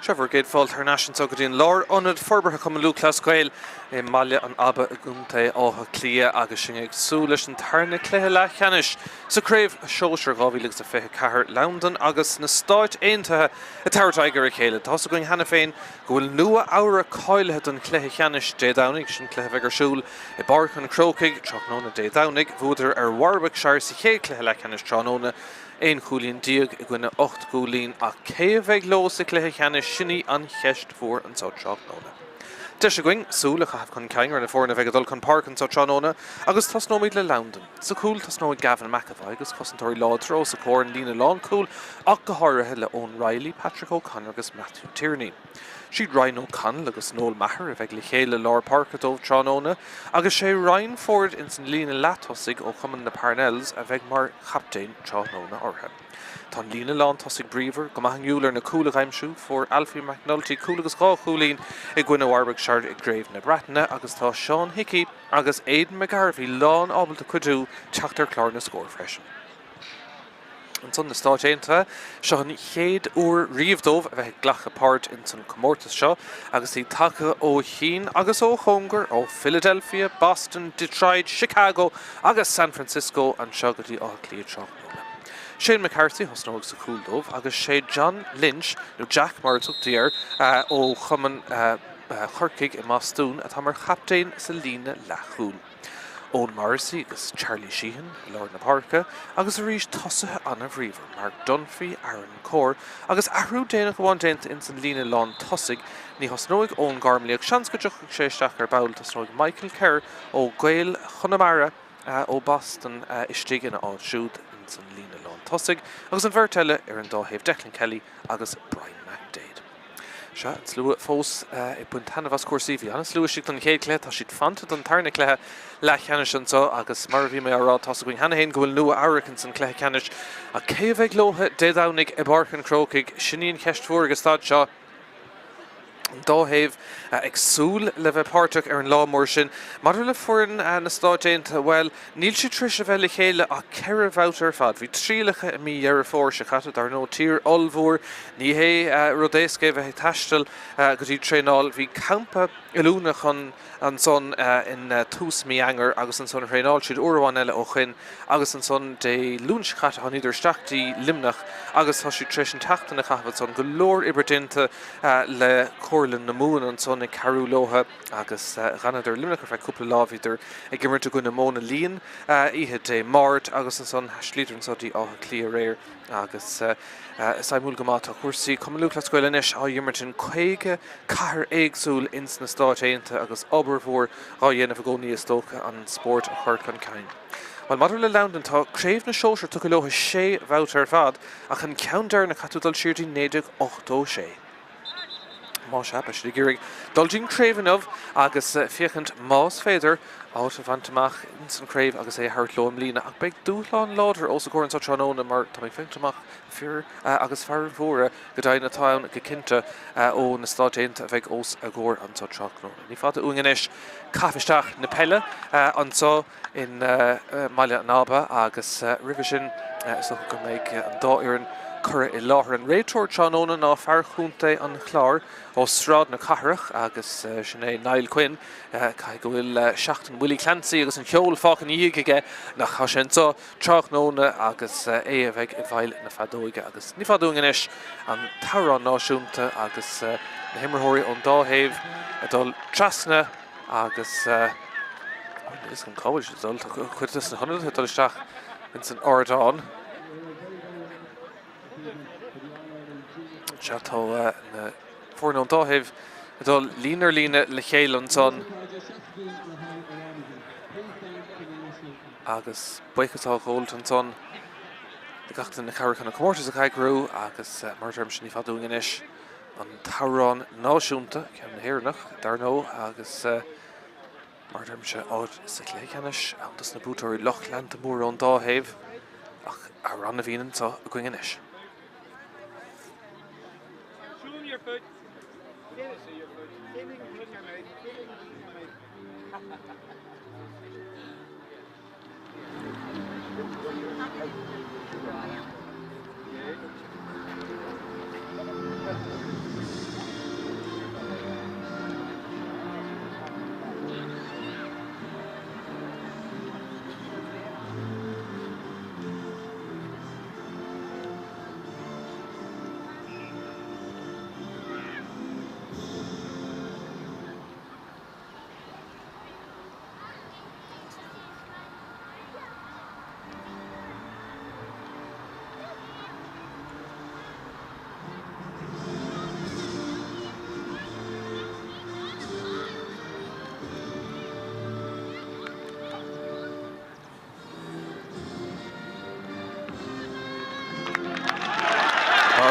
Seo bhur gcéad fáilte thar n-ais anseo go dtí an Lárionad Forbartha Chumann Lúthchleas Gael i mBaile an Aba i gContae Átha Cliath agus sinn ag súil leis an tarna cluiche leathcheannais sa Craobh Shóisir 2024, Londain agus na Stáit Aontaithe ag tabhairt aghaidh ar a chéile. Tá's againn cheana féin go bhfuil Nua Eabhrac cáilithe don chluiche cheannais Dé Domhnaigh, sin cluiche a bheidh ar siúl i bPáirc an Chrócaigh tráthnóna Dé Domhnaigh. Bhuadar ar Warwickshire sa chéad chluiche leathcheannais tráthnóna. 11 chúilín i gcoinne 8 gcúilín ach cé a bheidh leo sa chluiche ceannais, sin í an cheist mhór anseo tráthnóna. Deis againn súil a chaitheamh chun cinn ar na foirne a bheidh ag dul chun páirce anseo tráthnóna agus tosnóimid le Londain. Sa chúl tosnóidh Gavin McEvoy agus cosantóirí láidre os a comhair an líne lánchúil ach go háirithe le Eoin Reilly, Patrick O'Connor agus Matthew Tierney. Siad Ryan O'Connell agus Noel Maher a bheidh le chéile i lár páirce dóibh tráthnóna agus sé Ryan Ford ins an líne leath-tosaigh ó chumann na Parnells a bheidh mar chaptaen tráthnóna orthu. Tá an líne lán-tosaigh bríomhar, go maith inniúil ar na cúil a dh'aimsiú. Fuair Alfie McNulty cúl agus 2 chúilín i gcoinne Warwickshire i gCraobh na Breataine agus tá Seán Hickey agus Aidan McGarvey lán ábalta cuidiú teacht ar chlár na scór freisin. Ansan na Stáit Aontaithe, seo an chéad uair riamh dóibh a bheith ag glacadh páirt ins an comórtas seo agus iad tagtha ó chian agus ó chóngar, ó Philadelphia, Boston, Detroit, Chicago agus San Francisco anseo go dtí Áth Cliath tráthnóna. Shane McCarthy a thosnóidh sa chúl dóibh agus sé John Lynch, nó Jack mar a tugtaí air, ó chumann Chorcaigh i mBostún atá mar chaptaen sa líne leathchúil. Eoin Morrissey agus Charlie Sheehan i lár na páirce agus arís tosaithe an-bhríomhar, Mark Dunphy, Aaron Corr agus athrú déanach amháin déanta ins an líne lán tosaigh, ní thosnóidh Eoin Gormley ach seans go dtiocfaidh sé isteach ar ball, tosnóidh Michael Kerr ó Gaeil Chonamara ó Boston istigh ina áit siúd ins an líne lán tosaigh agus an bheirt eile ar an dá thaobh Declan Kelly agus Brian McDaid. Sea, an slua fós ag baint taitneamh as cúrsaí. Bhí an-slua istigh don chéad chluiche, tá siad fanta don tarna cluiche leathcheannais anseo agus mar a bhí mé á rá, tá's againn cheana féin go bhfuil Nua Eabhrac ins an cluiche ceannais. Ach cé a bheidh leo Dé Domhnaigh i bPáirc an Chrócaigh? Sin í an cheist mhór ag an staid seo. An dá thaobh ag súil le bheith páirteach ar an lá mór sin. Maidir le foireann na Stáit Aontaithe, bhuel, Níl siad tar éis a bheith le chéile ach 4 bhabhta ar fad. Bhí trialacha i mí Dheireadh Fómhair seo caite. Dar ndóigh, tír ollmhór, ní hé rud éasca é bheith ag taisteal go dtí traenáil. Bhí campa oiliúna chun ansan in tús mí Eanáir agus ansan thraenáil siad uair amháin eile ó shoin agus ansan Dé Luain seo caite tháiníodar isteach dtí Luimneach agus tá siad tar éis an tseachtain a chaitheamh ansan. Go leor oibre déanta le Comhairle na Mumhan ansan ag cabhrú leotha. Agus dh'fhanadar i Luimneach ar feadh cúpla lá. Bhíodar ag imirt i gcoinne Móna Líon oíche Dé Máirt agus ansan thaistilíodar anso dtí Áth Cliath aréir agus is suimiúil go maith tá cúrsaí Cumann Lúthchleas Gael anois á imirt in 50 cathair éagsúil ins na Stáit Aontaithe agus obair mhór dhá dhéanamh i gcónaí is dócha an spórt a chur chun cinn. Bhuel maidir le Londain tá Craobh na Sóisear tugtha leo sé bhabhta ar fad ach an ceann deireanach caithfidh tú dul siar dtí 1986. Más ea, beidh siad ag iarraidh dul dtí'n craobh inniu agus féachaint más féidir áit a bhaint amach ins an craobh agus é a thabhairt leo i mbliana. Ach beidh dúshlán láidir os a gcomhair anseo tráthnóna mar tá mé ag féachaint amach fir agus fear mhóra go deimhin atá ann go cinnte ó na Stáit Aontaithe a bheidh os a gcomhair anseo tráthnóna. Ní fada uainn anois caitheamh isteach na peile anseo. i mBaile an Aba agus roimhe sin is dócha go mbeidh an dá fhoireann curtha i láthair. An réiteoir tráthnóna ná fear chontae an Chláir ó Sráid na Cathrach agus sin é Niall Quinn. Caithfidh go bhfuil seachtain Willie Clancy agus an cheoil fágtha ina dhiaidh aige nach tá sé anseo tráthnóna agus é a bheidh i bhfeighil na feadóige agus ní fada uainn anois an t-amhrán náisiúnta agus na himreoirí ón dá thaobh ag dul trasna Agus níl 'fhios agam cá bhfuil siad ag dul, tá cuid de na hionadaithe ag dul isteach ins an ardán. Sea, tá na foirne ón dá thaobh ag dul líne ar líne le chéile ansan. Agus buíochas á ghabháilt ansan do gach duine a chabhraigh chun an comórtas a eagrú agus mar a deirimse ní fada uainn anois. An t-amhrán náisiúnta, ceann na hÉireannach, dar ndóigh, agus mar a deirimse, áit sa chluiche ceannais ann dos na buaiteoirí, lucht leanta mór ón dá thaobh, ach amhrán na bhFiann anseo againn anois.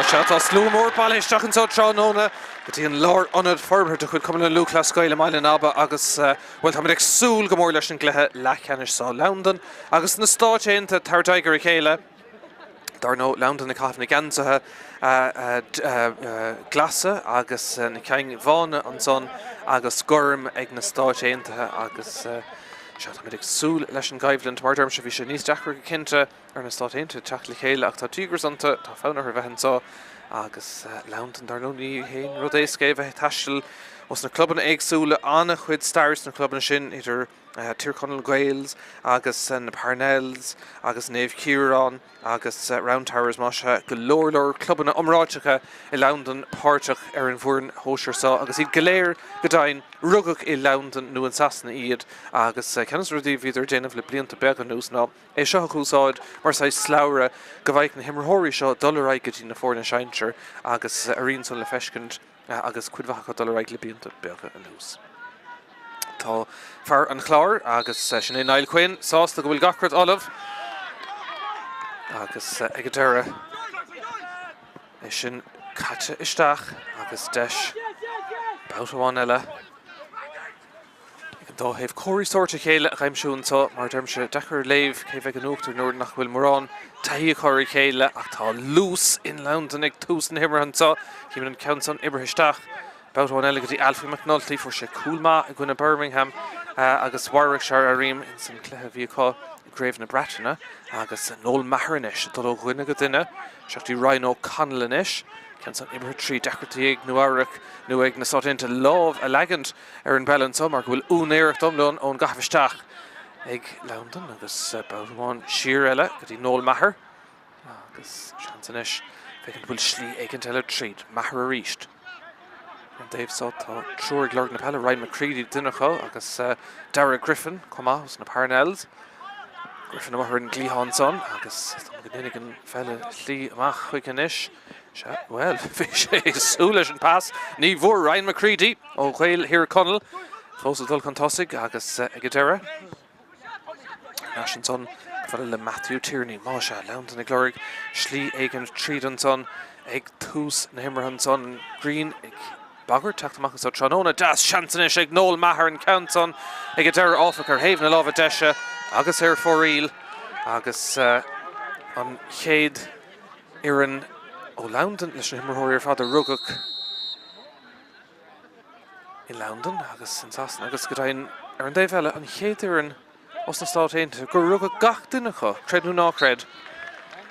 Sea, tá slua mór bailithe isteach anseo tráthnóna go dtí an lárionad forbartha de chuid Chumann na Lúthchleas Gael i mBaile an Aba agus, bhuel, táimid ag súil go mór leis an gcluiche leathcheannais seo. Londain agus na Stáit Aontaithe ag tabhairt aghaidh ar a chéile. Dar ndóigh, Londain ag caitheamh na geansaithe glasa agus na cinn bhána ansan agus gorm ag na Stáit Aontaithe agus sea, táimid ag súil leis an gcoimhlint. Mar a deirimse, bhí sé níos deacra go cinnte ar na Stáit Aontaithe teacht le chéile ach tá díograis iontu, tá fonn orthu a bheith anseo agus Londain, dar ndóigh, ní haon rud éasca é a bheith ag taisteal ós na clubanna éagsúla, an-chuid stair sna clubanna sin idir Tír Chonaill Gaels agus na Parnells agus Naomh Ciarán agus Round Towers, más ea, go leor leor clubanna iomráiteacha i Londain páirteach ar an bhfoireann shóisir seo agus iad go léir, go deimhin, rugadh i Londain nó in Sasana iad agus ceann de na rudaí a bhíodar ag déanamh le blianta beaga anuas ná é seo a úsáid mar saghas slabhra go bhfaigheadh na himreoirí seo dul ar aghaidh go dtí na foirne sinsir agus a rian san le feiscint agus cuid mhaith acu dul ar aghaidh le blianta beaga anuas. Tá fear an Chláir, agus sin é Niall Quinn, sásta go bhfuil gach rud ullamh agus ag an deireadh é sin caite isteach agus deis babhta amháin eile Ag an dá thaobh comharthaí sóirt a chéile a aimsiú anseo, mar a deirimse, deacair a léamh cé bheidh in uachtar nuair nach bhfuil mórán taithí acu ar a chéile ach tá luas in Londain ag tús na himeartha anseo. Chímid an ceann san oibrithe isteach. Babhta amháin eile go dtí Alfie McNulty. Fuair sé cúl maith i gcoinne Birmingham agus Warwickshire araon ins an cluiche a bhí acu i gCraobh na Breataine agus Noel Maher anois ag dul ó dhuine go duine. Isteach go dtí Ryan O'Connell anois. Ceann san oibrithe tríd. Deacrachtaí ag Nua-Eabhrac nó ag na Stáit Aontaithe lámh a leagaint ar an bpeil anseo mar go bhfuil úinéireacht iomlán ón gcaitheamh isteach ag Londain agus babhta amháin siar eile go dtí Noel Maher agus seans anois féachaint an bhfuil slí éicint eile tríd. Maher arís. Ar an dtaobh seo tá triúr ag lorg na peile, Ryan McCready duine acu agus Darragh Griffin chomh maith os na Parnells. Griffin amuigh ar an gcliathán san agus tá go ndéanfaidh an pheil a shlí amach chuige anois. Sea, bhuel, bhí sé ag súil leis an pas. Ní bhfuair Ryan McCready ó Ghaeil Thír Chonaill fós ag dul chun tosaigh agus ag an deireadh, ar ais ansan chomh fada le Matthew Tierney. Más ea, Londain ag lorg slí éigin tríd ansan ag tús na himeartha ansan. An ghrian ag bagairt teacht amach anseo tráthnóna. Deas seans anois ag Noel Maher an ceann san ag an deireadh áfach ar thaobh na láimhe deise agus ar fóraoil agus an chéad fhoireann ó Londain leis na himreoirí ar fad a rugadh i Londain agus in Sasana agus go deimhin ar an dtaobh eile an chéad fhoireann os na Stáit Aontaithe gur rugadh gach duine acu, creid nó ná creid,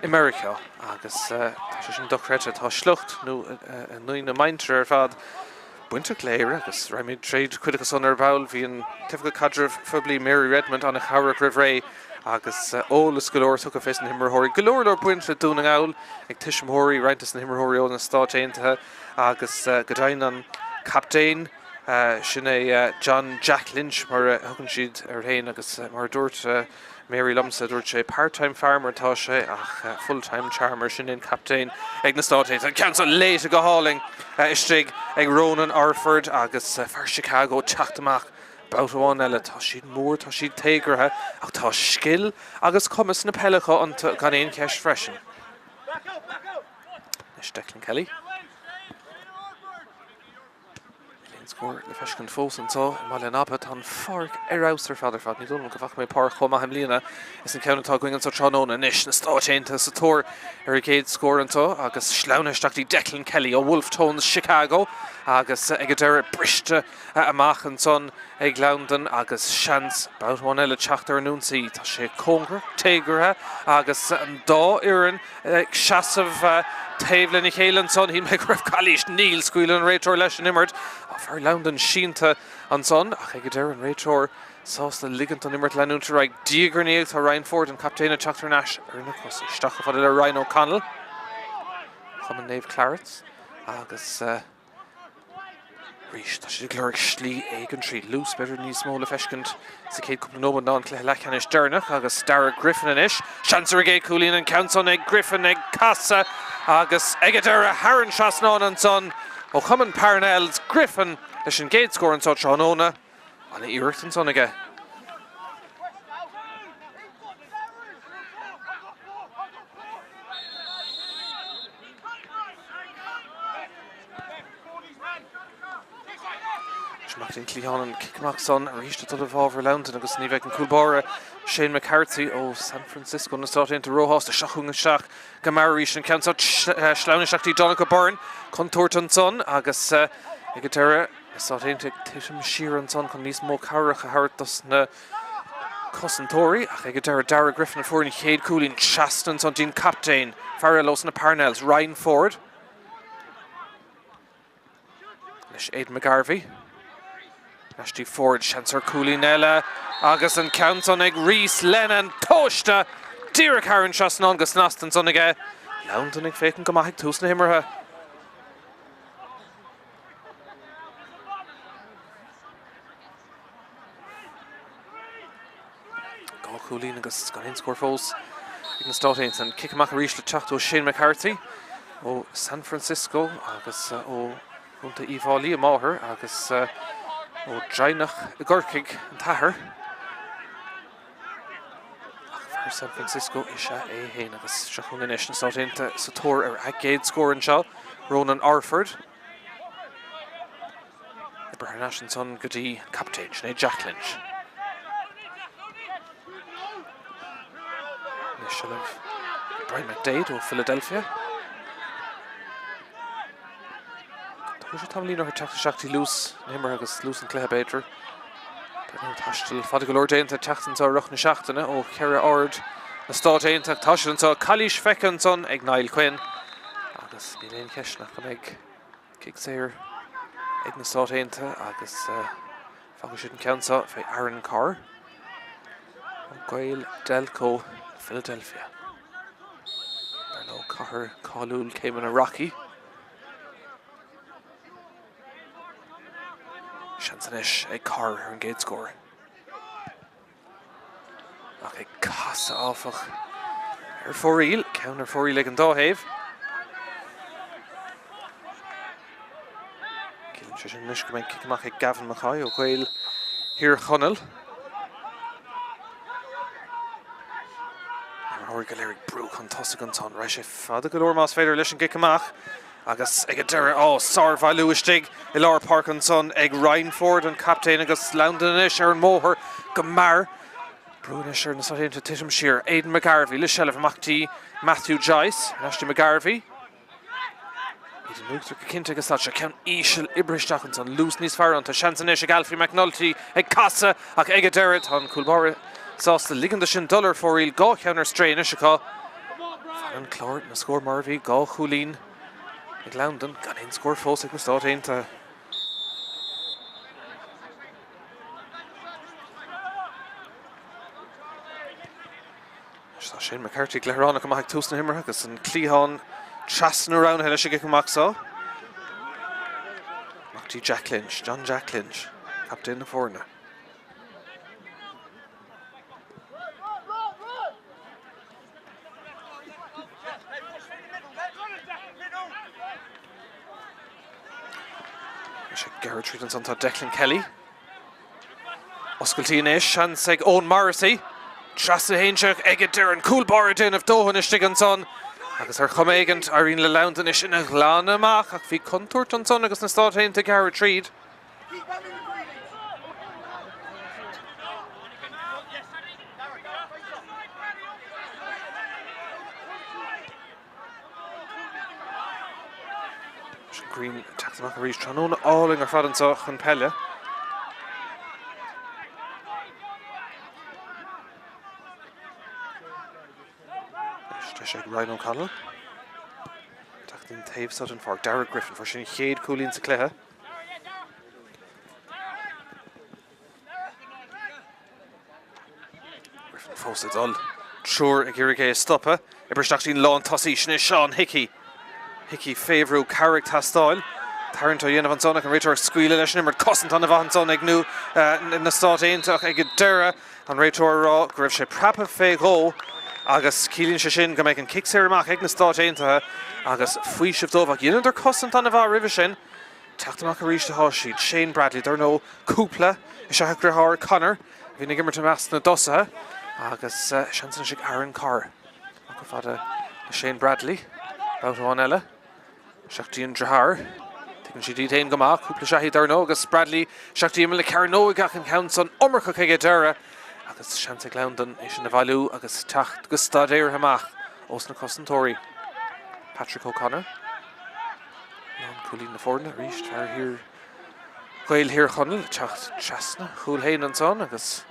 i Meiriceá agus tá sé sin dochreidte. Tá sliocht nó a ndaoine muinteartha ar fad bainteach le Éire agus raghaimid tríd cuid acu san ar ball. Bhí an tOifigeach Caidrimh Phoiblí Mary Redmond an-chabhrach roimh ré agus eolas go leor tugtha fés na himreoirí. Go leor leor baint le Dún na nGall ag tuismitheoirí roinnt des na himreoirí ó na Stáit Aontaithe agus go deimhin an captaen, sin é John Jack Lynch mar a thugann siad air féin agus mar a dúirt Mary liomsa, dúirt sé part-time farmer atá sé ach full-time charmer, sin é an captaen ag na Stáit Aontaithe. An ceann seo léite go hálainn istigh ag Ronan Orford agus fear Chicago teacht amach babhta amháin eile. Tá siad mór, tá siad téagartha ach tá scil agus cumas na peile acu iontu gan aon cheist freisin. Anois Declan Kelly. Níl aon scór le feiscint fós anseo i mBaile an Aba. Tá an pháirc ar fheabhas ar fad ar fad. Ní dóigh liom go bhfaca mé páirc chomh maith i mbliana is an ceann atá againn anseo tráthnóna. Anois na Stáit Aontaithe sa tóir ar a gcéad scór anseo agus sleamhnaithe isteach dtí Declan Kelly ó Wolfe Tones Chicago agus ag an deireadh briste amach ansan. ag Londain agus seans babhta amháin eile teacht ar an ionsaí. Tá sé cóngarach, téagartha agus an dá fhoireann ag seasamh taobh lena chéile ansan. Shíl mé go raibh calaois. Níl, scaoileann an réiteoir leis an imirt. Tá fear Londain sínte ansan ach ag an deireadh an réiteoir sásta ligint don imirt leanúint ar aghaidh. Diaidh ar ndiaidh tá Ryan Forde, an captaen, ag teacht thar n-ais ar na cosa. Isteach chomh fada le Ryan O'Connell, Cumann Naomh Clarets agus. Arís, tá siad ag lorg slí éigin tríd. Luas, b'fhéidir, níos mó le feiscint sa chéad cúpla nóiméad ná an cluiche leathcheannais deireanach agus Darragh Griffin anois. Seans ar an gcéad chúilín, an ceann san ag Griffin ag casadh agus ag an deireadh thar an trasnán ansan ó Chumann Parnells. Griffin leis an gcéad scór anseo tráthnóna. Ana-iarracht ansan aige. Amach den chliathán an cic amach san arís ag dul i bhfabhar Londain agus ní bheidh an cúl báire Shane McCarthy ó San Francisco na Stát Aontaithe róshásta. Seo chugainn isteach go mear arís an ceann seo sleamhnaithe isteach dtí Donncha Byrne. Contúirt ansan agus ag an deireadh na Stáit Aontaithe ag titim siar ansan chun níos mó cabhrach a thabhairt dos na cosantóirí ach ag an deireadh Darragh Griffin a fuair an chéad chúilín trasna ansan dtí'n captaen, fear eile ós na Parnells, Ryan Forde. Anois Aidan McGarvey. Ar ais dtí Forde, seans ar chúilín eile agus an ceann san ag Rhys Lennon tomhaiste díreach thar an trasnán go snasta ansan aige. Londain ag féachaint go maith ag tús na himeartha. 2 chúilín agus gan aon scór fós ag na Stáit Aontaithe. An cic amach arís le teacht ó Shane McCarthy ó San Francisco agus ó Chontae Uíbh Fhailí a máthair agus ó Droighneach i gCorcaigh an t-athair. Ach fear San Francisco is ea é féin agus seo chugainn anois na Stáit Aontaithe sa tóir ar a gcéad scór anseo, Ronan Orford. Oibrithe thar n-ais ansan go dtí an captaen, sin é Jack Lynch. Anois seilbh Brian McDaid ó Philadelphia. Tá sé tamaillín orthu teacht isteach dtí luas na himeartha agus luas an chluiche b'fhéidir. Taisteal fada go leor déanta teacht anseo i rith na seachtaine ó cheithre aird na Stát Aontaithe. Tá siad anseo, calaois feicthe ansan ag Niall Quinn agus níl aon cheist nach go mbeidh Cic saor ag na Stáit Aontaithe agus fágfaidh siad an ceann seo fé Aaron Carr ó Gaeil Delco Philadelphia. Dar ndóigh cathair cáiliúil céimeanna Rocky. Seans anois ag Carr ar an gcéad scór. Ach ag casadh, áfach, ar fóraoil, ceann ar fóraoil ag an dá thaobh. Ciallaíonn sé sin anois go mbeidh cic amach ag Gavin Mackay ó Ghaeil Thír Chonaill. Imreoirí go léir ag brú chun tosaigh ansan. Raghaidh sé fada go leor más féidir leis an gcic amach. Agus ag an deireadh, á, sárbhailiú istigh i lár páirce ansan ag Ryan Forde, an captaen, agus Londain anois ar an mbóthar go mear. Brú anois ar na Stáit Aontaithe titim siar. Aidan McGarvey le seilbh amach dtí Matthew Joyce. Ar ais dtí McGarvey. Iad in uachtar go cinnte agus tá sé ceann íseal oibrithe isteach ansan. Luas níos fearr ann. Tá seans anois ag Alfie McNulty ag casadh ach ag an deireadh tá an cúl báire sásta ligean do sin dul ar fóraoil. 2 cheann ar strae anois acu. Fanann clár na scór mar a bhí, 2 chúilín ag Londain, gan aon scór fós ag na Stáit Aontaithe. Anois tá Shane McCarthy gleithránach amach ag tús na himeartha agus an cliathán trasna roghnaithe leis an gcic amach seo. Amach dtí Jack Lynch, John Jack Lynch, captaen na foirne. Anois ag gearradh tríd ansan tá Declan Kelly. Oscailtí anois, seans ag Eoin Morrissey. Trasna théann sé ag an deireadh, an cúl báire ag déanamh dóthain istigh ansan. Agus ar chuma éigint, éiríonn le Londain é sin a ghlanadh amach ach bhí contúirt ansan agus na Stáit Aontaithe ag gearradh tríd. An ghrian ag teacht amach arís tráthnóna álainn ar fad anseo chun peile. Deis ag Ryan O'Connell. Teacht an taobh seo den pháirc. Darragh Griffin fuair sé an chéad chúilín sa chluiche. Griffin fós ag dul. Triúr ag iarraidh é a stopadh. Oibrithe isteach dtí'n lántosaí, sin é Seán Hickey. Hickey fé bhrú, cabhair ag teastáil. Tarraingt á dhéanamh ansan ach an réiteoir ag scaoileadh leis an imirt. Cosaint an-mhaith ansan ag na Stáit Aontaithe ach ag an deireadh an réiteoir ag rá go raibh sé preabtha fé dhó agus ciallaíonn sé sin go mbeidh an cic saor amach ag na Stáit Aontaithe agus faoiseamh dóibh ach dheineadar cosaint an-mhaith roimhe sin. Teacht amach arís atá siad. Shane Bradley, dar ndóigh, cúpla is ea a dheartháir Conor a bhíonn ag imirt i measc na dtosaithe agus seans anois ag Aaron Carr. Amach chomh fada le Shane Bradley. Babhta amháin eile. Isteach dtí an deartháir. Tuigeann siad iad féin go maith. Cúpla is ea iad dar ndóigh agus Bradley isteach dtí imeall na cearnóige ach an ceann san iomarcach ag an deireadh agus seans ag Londain é sin a bhailiú agus teacht go staidéartha amach os na cosantóirí. Patrick O'Connor. Lánchúlaí na foirne arís, fear Thír Ghaeil Thír Chonaill ag teacht trasna a chúl féin ansan agus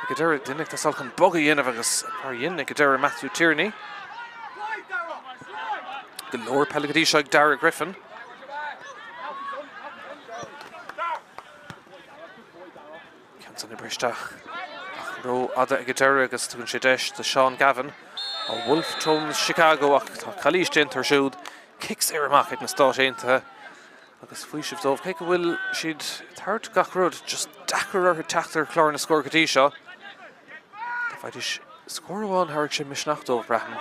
ag an deireadh duine ag teastáil chun bogadh a dhéanamh agus an fear a dhein ag an deireadh Matthew Tierney. Go leor peile go dtí seo ag Darragh Griffin. Ceann san oibrithe isteach ach rófhada ag an deireadh agus tugann sé deis do Sean Gavin ó Wolfe Tones Chicago ach tá calaois déanta air siúd. Cic saor amach ag na Stáit Aontaithe agus faoiseamh dóibh. Cé go bhfuil siad ag tabhairt gach rud, just deacair orthu teacht ar chlár na scór go dtí seo. Dá bhfaighidís scór amháin thabharfadh sé misneach dóibh, braithim.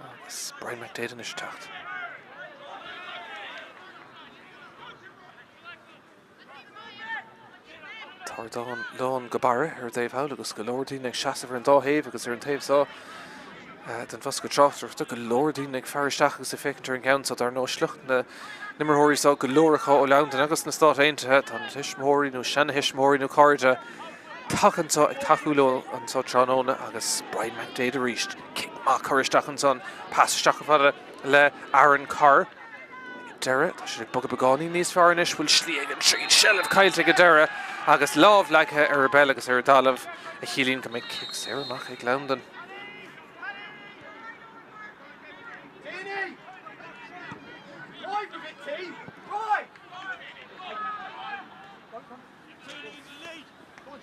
Agus Brian McDaid anois ag teacht. Tá ardán lán go barra ar an dtaobh thall agus go leor daoine ag seasamh ar an dá thaobh agus ar an taobh seo den bhosca tráchtaireachta, go leor daoine ag faire isteach agus ag féachaint ar an gceann seo. Dar ndóigh, sliocht na n-imreoirí seo, go leor acu ó Londain agus na Stáit Aontaithe, tá na tuismitheoirí nó seanathuismitheoirí nó cairde tagtha anseo ag tacú leo anseo tráthnóna agus Brian McDaid arís. Cic maith curtha isteach ansan, pas isteach chomh fada le Aaron Carr. Ag an deireadh, tá siad ag bogadh beagáinín níos fearr anois, bhfuil slí ag an tríd, seilbh caillte ag an deireadh agus lámh leagtha ar an bpeil agus ar an dtalamh a chiallaíonn go mbeidh cic saor amach ag Londain.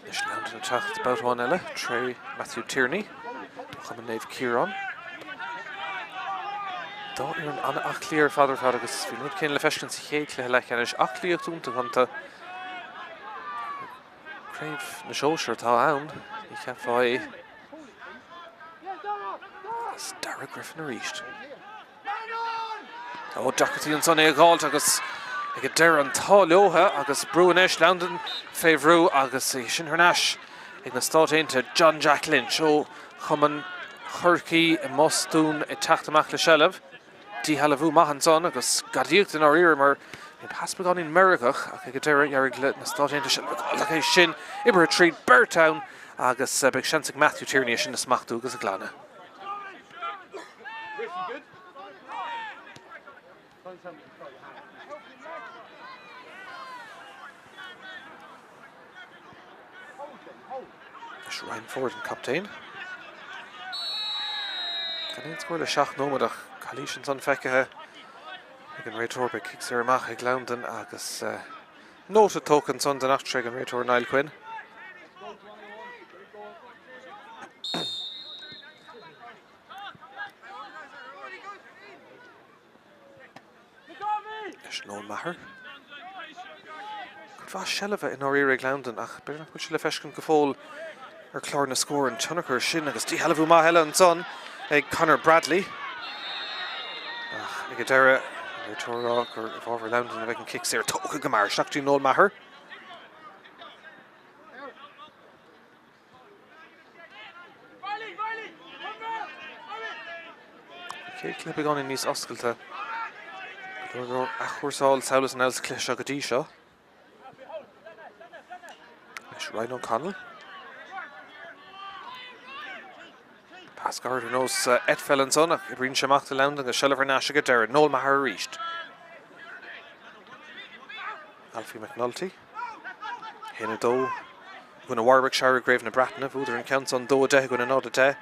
Anois Londain ag teacht babhta amháin eile tré Matthew Tierney ó Chumann Naomh Ciarán. Dá fhoireann an-aclaí ar fad ar fad agus bhí an rud céanna le feiscint sa chéad chluiche leathcheannais. Aclaíocht iontach iontu. Craobh na Sóisear atá ann, ní cheapfá é. Agus Darragh Griffin arís. Ó, deacrachtaí ansan é a dh'fháilt agus ag an deireadh an t-ádh leotha agus brú anois, Londain fé bhrú agus é sin thar n-ais ag na Stáit Aontaithe, John Jack Lynch ó Chumann Chorcaí i mBostún ag teacht amach le seilbh. Díshealbhú maith ansan agus gadaíocht i ndáiríre mar bhí an pas beagáinín meirgeach ach ag an deireadh d'éirigh le na Stáit Aontaithe seilbh a fháil ach é sin oibrithe tríd beirt ann agus beidh seans ag Matthew Tierney é sin a smachtú agus a ghlanadh. Anois Ryan Ford an captaen. Gan aon scór le 7 nóiméad ach calaois ansan feicthe ag an réiteoir. Beidh cic saor amach ag Londain agus nóta tógtha ansan den eachtra ag an réiteoir Niall Quinn. Anois Noel Maher. Cuid mhaith seilbhe i ndáiríre ag Londain ach b'fhéidir nach bhfuil sé le feiscint go fóill ar chlár na scór an tionchar sin agus díshealbhú maith eile ansan ag Conor Bradley. Ach ag an deireadh, an réiteoir ag rá gur i bhfabhar Londain a bheidh an cic saor tógtha go mear. Isteach dtí Noel Maher. Chéad chluiche beagáinín níos oscailte. Go leor leor athchúrsáil sall is anall sa chluiche seo go dtí seo. Anois Ryan O'Connell. Pas gairid ar nós eitpheil ansan ach oibríonn sé amach do Londain agus seilbh thar n-ais ag an deireadh. Noel Maher arís. Alfie McNulty. 1, 2 i gcoinne Warwickshire i gCraobh na Breataine. Bhuadar an ceann san 2, 10 i gcoinne 0, 10.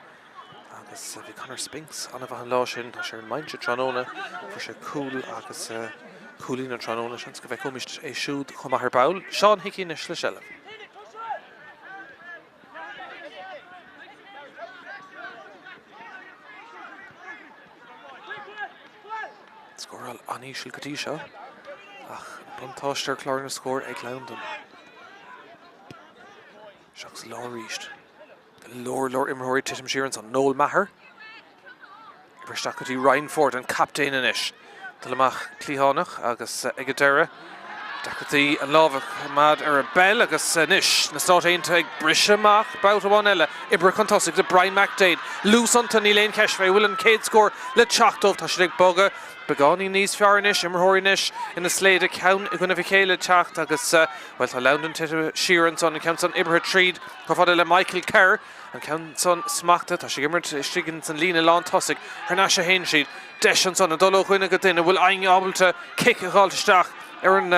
Agus bhí Conor Spinks an-mhaith an lá sin, tá sé ar an mbinse tráthnóna, fuair sé cúl agus cúilín an tráthnóna, seans go bhfeicfimid é siúd chomh maith ar ball. Seán Hickey anois le seilbh. Scóráil an-íseal go dtí seo, ach buntáiste ar chlár na scór ag Londain. Isteach sa lár arís. Go leor leor imreoirí ag titim siar ansan. Noel Maher. Oibrithe isteach go dtí Ryan Ford, an captaen anois. Dul amach cliathánach agus ag an deireadh, deacrachtaí an lámh a choimeád ar an bpeil agus anois na Stáit Aontaithe ag briseadh amach babhta amháin eile. Oibrithe chun tosaigh do Brian McDaid. Luas iontu, níl aon cheist fé. Bhfuil an chéad scór le teacht dóibh? Tá siad ag bogadh beagáinín níos fearr anois. Imreoirí anois ina slaoda ceann i gcoinnibh a chéile ag teacht agus, bhuel, tá Londain tite siar ansan, an ceann san oibrithe tríd. Chomh fada le Michael Kerr, an ceann san smachtaithe, tá sé ag imirt istigh ins an líne lán tosaigh, thar n-ais a théann siad, deis ansan ag dul ó dhuine go duine, bhfuil éinne ábalta cic a dh'fháilt isteach ar an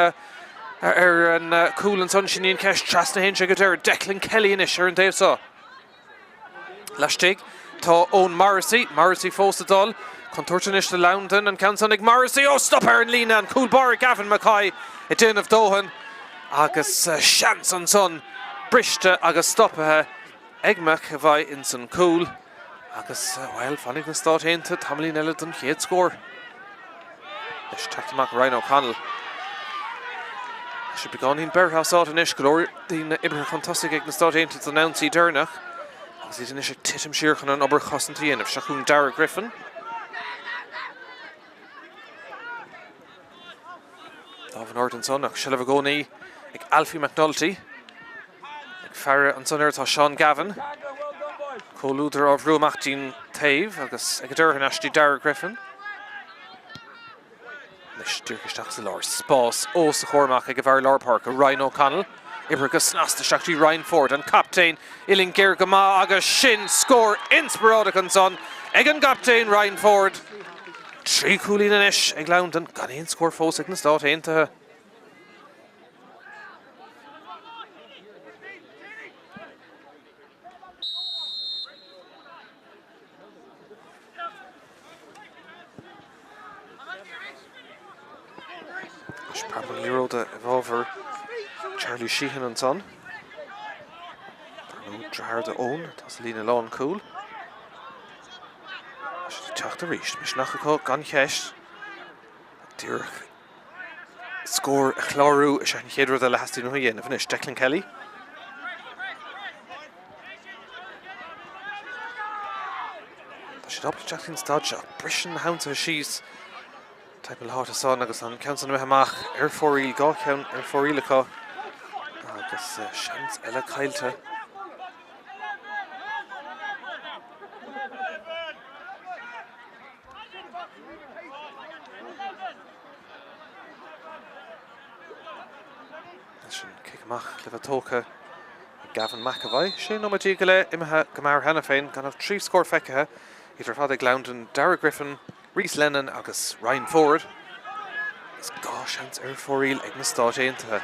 ar an cúl ansan, sin í an cheist, trasna a théann sé go deireadh, Declan Kelly anois ar an dtaobh so. Laistigh tá Eoin Morrissey, Morrissey fós ag dul, contúirt anois do Londain, an ceann san ag Morrissey, ó stop ar an líne, an cúl báire Gavin Mackay ag déanamh dóthain. Agus seans ansan briste agus stoptha ag McEvoy ins an cúl. Agus, bhuel, fanfaidh na Stáit Aontaithe tamaillín eile don chéad scór. Leis teacht amach Ryan O'Connell. Tá sé beagáinín beirthe as áit anois, go leor daoine oibrithe chun tosaigh ag na Stáit Aontaithe don ionsaí deireanach. Agus iad anois ag titim siar chun an obair chosanta a dhéanamh. Seo chugainn Darragh Griffin. Lámh in airde ansan ach seilbh i gcónaí ag Alfie McNulty. Ag faire ansan air tá Seán Gavin. Comhluadar á bhrú amach dtí'n taobh agus ag an deireadh thar n-ais dtí Darragh Griffin. Anois díreach isteach sa lár. Spás os a chomhair amach ag an bhfear lár páirce, Ryan O'Connell. Oibrithe go snasta isteach dtí Ryan Ford, an captaen. Uillinn géar go maith agus sin scór inspioráideach ansan ag an gcaptaen Ryan Ford. 3 chúilín anois ag Londain, gan aon scór fós ag na Stáit Aontaithe. Anois preab na liathróide i bhfabhar Charlie Sheehan ansan. Dar ndóigh, deartháir d'Eoin atá sa líne lánchúil. Tá siad ag teacht arís. Misneach acu gan cheist. Díreach scór a chlárú is ea an chéad rud eile a theastaíonn uathu a dhéanamh anois. Declan Kelly. Tá siad ábalta teacht faoin staid seo. Briseann na hionsaithe síos. Timpeall na háite san agus an ceann san imithe amach ar fóraoil, 2 cheann ar fóraoil acu agus seans eile caillte. Sin cic amach le bheith tógtha ag Gavin McEvoy. 16 nóiméad go leith imithe go mear cheana féin, gan ach 3 scór feicthe, iad ar fad ag Londain, Darragh Griffin, Rhys Lennon agus Ryan Ford. Is 2 seans ar fóraoil ag na Stáit Aontaithe.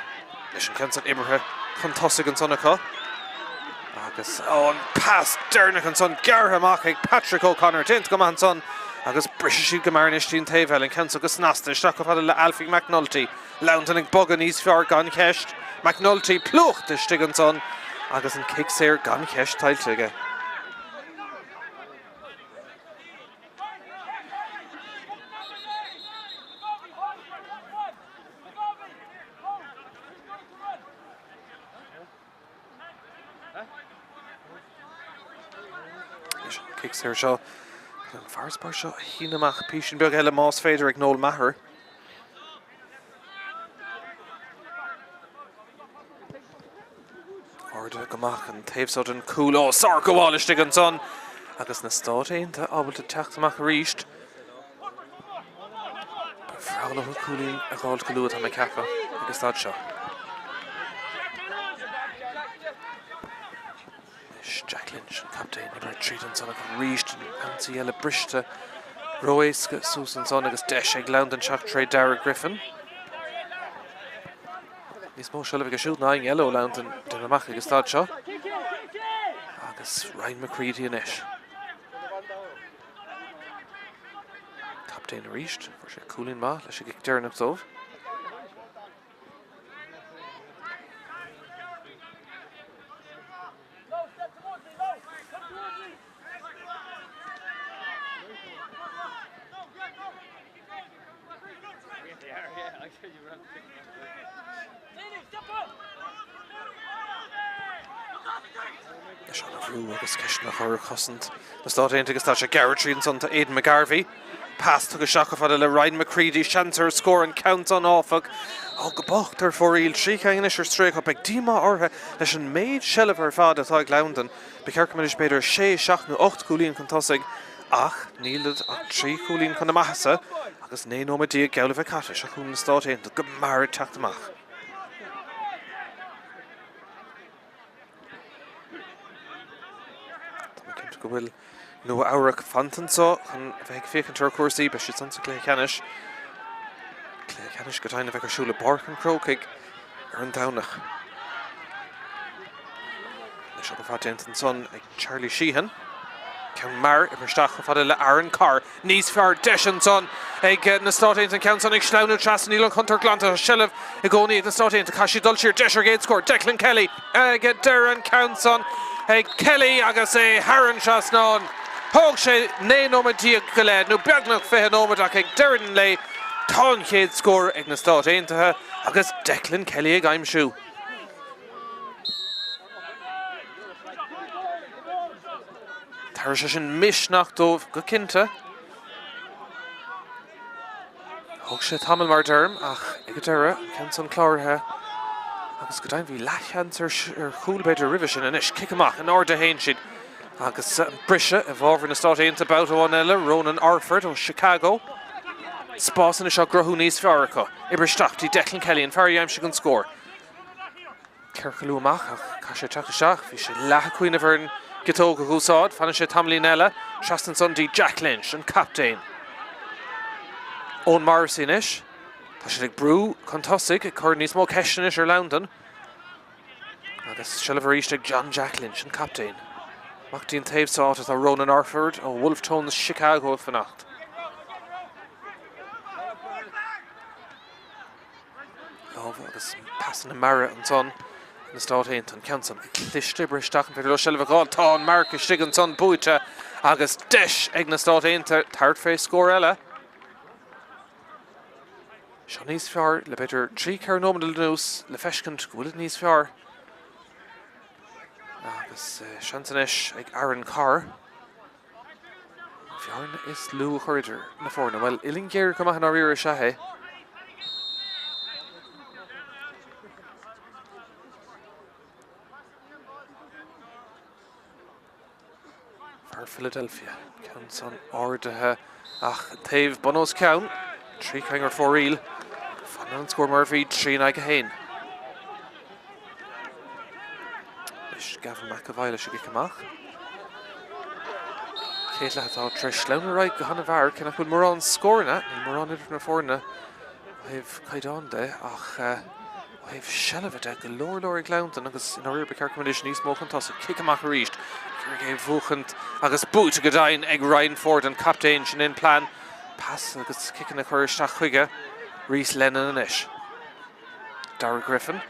Leis an ceann san oibrithe chun tosaigh ansan acu. Agus ó, an pas deireanach ansan gearrtha amach ag Patrick O'Connor. Déanta go maith ansan agus brisfidh siad go mear anois dtí'n taobh eile. An ceann so go snasta isteach chomh fada le Alfie McNulty. Londain ag bogadh níos fearr gan cheist. McNulty plúchta istigh ansan agus an cic saor gan cheist tuillte aige. Leis an cic saor seo, an farasbarr seo a shíneadh amach písín beag eile más féidir ag Noel Maher. Ardaithe go maith an taobh seo den chúl. Ó, sárghabháil istigh ansan agus na Stáit Aontaithe ábalta teacht amach arís. Ba bhreá leo cúilín a dh'fháilt go luath, tá mé ag ceapadh, ag an staid seo. Anois Jack Lynch, an captaen, oibrithe tríd ansan ach arís an ionsaí eile briste ró-éasca suas ansan agus deis ag Londain teacht tré Darragh Griffin. Níos mó seilbh aige siúd ná éinne eile ó Londain déanaim amach ag an staid seo. Agus Ryan McCready anois. Captaen arís. Fuair sé cúilín maith leis an gcic deireanach dóibh. Leis an bhrú agus ceisteanna a chur ar chosaint na Stát Aontaithe agus tá sé gearrtha tríd ansan tá Aidan McGarvey. Pas tugtha isteach chomh fada le Ryan McCready, seans ar scór an ceann san áfach. Ó go bocht ar fóraoil, 3 cheann anois ar strae acu, beidh díomá orthu leis an méid seilbhe ar fad atá ag Londain. Ba cheart go mbeidís b'fhéidir 6, 7 nó 8 gcúilín chun tosaigh ach nílid ach 3 chúilín chun na maitheasa agus 19 nóiméad geall le bheith caite. Seo chugainn na Stáit Aontaithe go mear ag teacht amach. Tá mé cinnte go bhfuil Nua Eabhrac fanta anseo chun a bheith ag féachaint ar chúrsaí. Beidh siad san sa gcluiche ceannais. Cluiche ceannais go deimhin a bheidh ar siúl i bPáirc an Chrócaigh ar an Domhnach. Anois obair mhaith déanta ansan ag Charlie Sheehan. Ceann mear oibrithe isteach chomh fada le Aaron Carr. Níos fearr deis ansan ag na Stáit Aontaithe an ceann san ag sleamhnú trasna. Níl an chontúirt glanta. Tá seilbh i gcónaí ag na Stáit Aontaithe. Caithfidh siad dul siar. Deis ar an gcéad scór. Declan Kelly ag deireadh an ceann san ag Kelly agus é thar an trasnán. Thóg sé 19 nóiméad go leith, nó beagnach 20 nóiméad ach ag deireadh an lae tá an chéad scór ag na Stáit Aontaithe agus Declan Kelly ag aimsiú. Tabharfaidh sé sin misneach dóibh go cinnte. Thóg sé tamall mar a deirim ach ag an deireadh, an ceann san cláraithe agus go deimhin bhí leathsheans ar chúl b'fhéidir roimhe sin anois. Cic amach in airde a théann siad agus an briseadh i bhfabhar na Stát Aontaithe babhta amháin eile, Ronan Orford ó Chicago. Spás anois á gcruthú níos fearr acu. Oibrithe isteach dtí Declan Kelly, an fear a d'aimsigh an scór. Ciorclú amach ach caithfidh sé teacht isteach. Bhí sé leath ag cuimhneamh ar an gciotóg a dh'úsáid. Fanann sé tamaillín eile. Trasna ansan dtí Jack Lynch, an captaen. Eoin Morrissey anois. Tá siad ag brú chun tosaigh, ag cur níos mó ceisteanna anois ar Londain. Agus seilbh arís ag John Jack Lynch, an captaen. Amach dtí an taobh seo áit atá Ronan Orford ó Wolfe Tones Chicago ag fanacht. Lámha agus pasanna meara ansan na Stáit Aontaithe an ceann san cliste oibrithe isteach an féidir leo seilbh a fháil. Tá an marc istigh ansan buaite agus deis ag na Stáit Aontaithe tabhairt fé scór eile. Seo níos fearr le b'fhéidir 3 4 nóiméad anuas le feiscint go bhfuil níos fearr. Agus seans anois ag Aaron Carr. Bearna is lú a chur idir na foirne. Bhuel, uillinn ghéar go maith i ndáiríre is ea é. Fear Philadelphia, ceann san ardaithe ach taobh bun os cionn. 3 cheann ar fóraoil. Fanann an scór mar a bhí, 3 in aghaidh 1. Anois Gavin McEvoy leis an gcic amach. Chéad leath atá tar éis sleamhnú ar aghaidh go han-mhear, cé nach bhfuil mórán scóranna, níl mórán idir na foirne ó thaobh caighdeán de ach ó thaobh seilbhe de, go leor leor ag Londain agus i ndáiríre ba cheart go mbeidís níos mó chun tosaigh. Cic amach arís, ag iarraidh é a bhuachaint agus buaite go deimhin ag Ryan Ford, an captaen, sin é an plean, pas agus ciceanna a chur isteach chuige, Rhys Lennon anois. Darragh Griffin.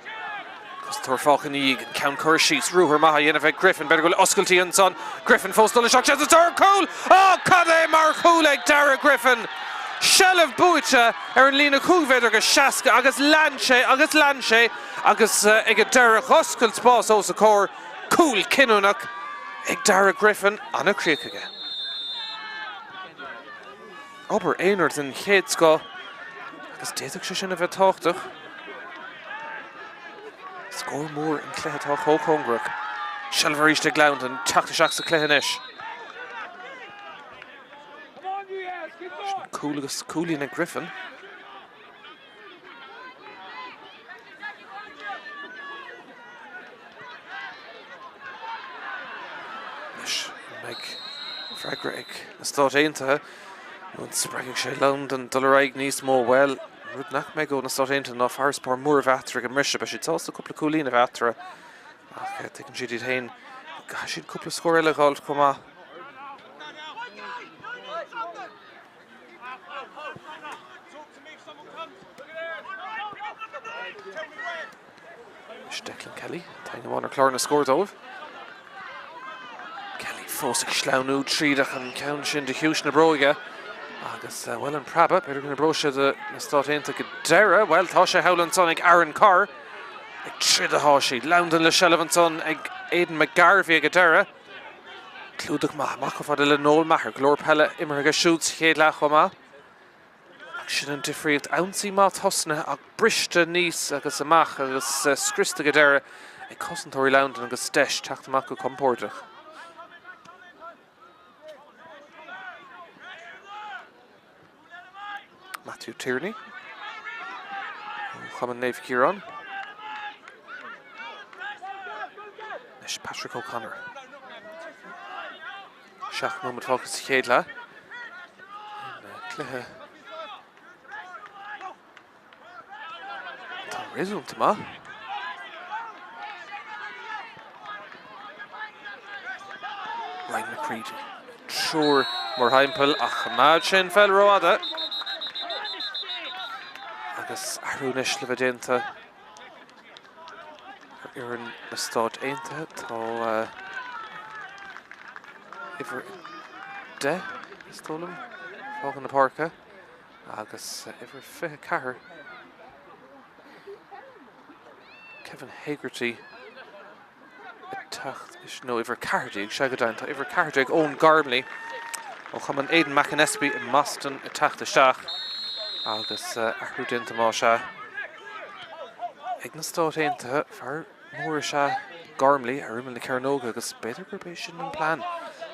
Cosantóir fágtha ina dhiaidh. An ceann curtha síos. Ruathar maith á dhéanamh ag Griffin. B'fhéidir go bhfuil oscailtí ansan. Griffin fós dul isteach. Seans ar chúl! Á, cad é mar chúl ag Darragh Griffin! Seilbh buaite ar an líne 5 mhéadar go 60 agus lean sé agus lean sé agus ag an deireadh dh'oscail spás os a chomhair. Cúl cinniúnach ag Darragh Griffin. An-chríoch aige. Obair aonair den chéad scoth agus d'fhéadfadh sé sin a bheith tábhachtach. Scór mór in cluiche atá chomh cóngarach. Seilbh arís ag Londain, teacht isteach sa chluiche anois. Sin cúl agus cúilín ag Griffin. Anois, an mbeidh freagra ag na Stáit Aontaithe nó an spreagfaidh sé Londain dul ar aghaidh níos mó? Bhuel, an rud nach mbeidh ó na Stáit Aontaithe ná farasbarr mór a bheith eatarthu ag an mbriseadh. Beidh siad sásta cúpla cúilín a bheith eatarthu ach tuigeann siad iad féin go gcaithfidh siad cúpla scór eile a dh'fháilt chomh maith. Anois Declan Kelly, tá amháin ar chlár na scór dóibh. Kelly fós ag sleamhnú tríd ach an ceann sin de chiumhais na bróige. Agus, bhuel, an preabadh, b'fhéidir go n-oibreoidh sé do na Stáit Aontaithe go deireadh. Bhuel, tá sé thall ansan ag Aaron Carr. Ag troid atá siad. Londain le seilbh ansan ag Aidan McGarvey ag an deireadh. Clúdach maith amach chomh fada le Noel Maher. Go leor peile imeartha aige siúd sa chéad leath chomh maith. Ach sin an difríocht. Ionsaí maith tosnaithe ach briste aníos agus amach agus scriosta go deireadh ag cosantóirí Londain agus deis teacht amach go compordach. Matthew Tierney ó Chumann Naomh Ciarán. Anois Patrick O'Connor. 7 nóiméad fágtha sa chéad leath. Cluiche atá réasúnta maith. Ryan McCready. Triúr mórthimpeall ach choimeád sé an pheil rófhada. Agus athrú anois le bheith déanta. Ar fhoireann na Stát Aontaithe tá uimhir 10, is dóigh liom, fágtha na páirce agus uimhir 24, Kevin Hegarty, ag teacht, nó uimhir 14, sea go deimhin, tá uimhir 14, Eoin Gormley ó chumann Aidan McAnespie i mBoston ag teacht isteach agus athrú déanta más ea ag na Stáit Aontaithe. Fear mór is ea Gormley ar imeall na cearnóige agus b'fhéidir gurb é sin an plean,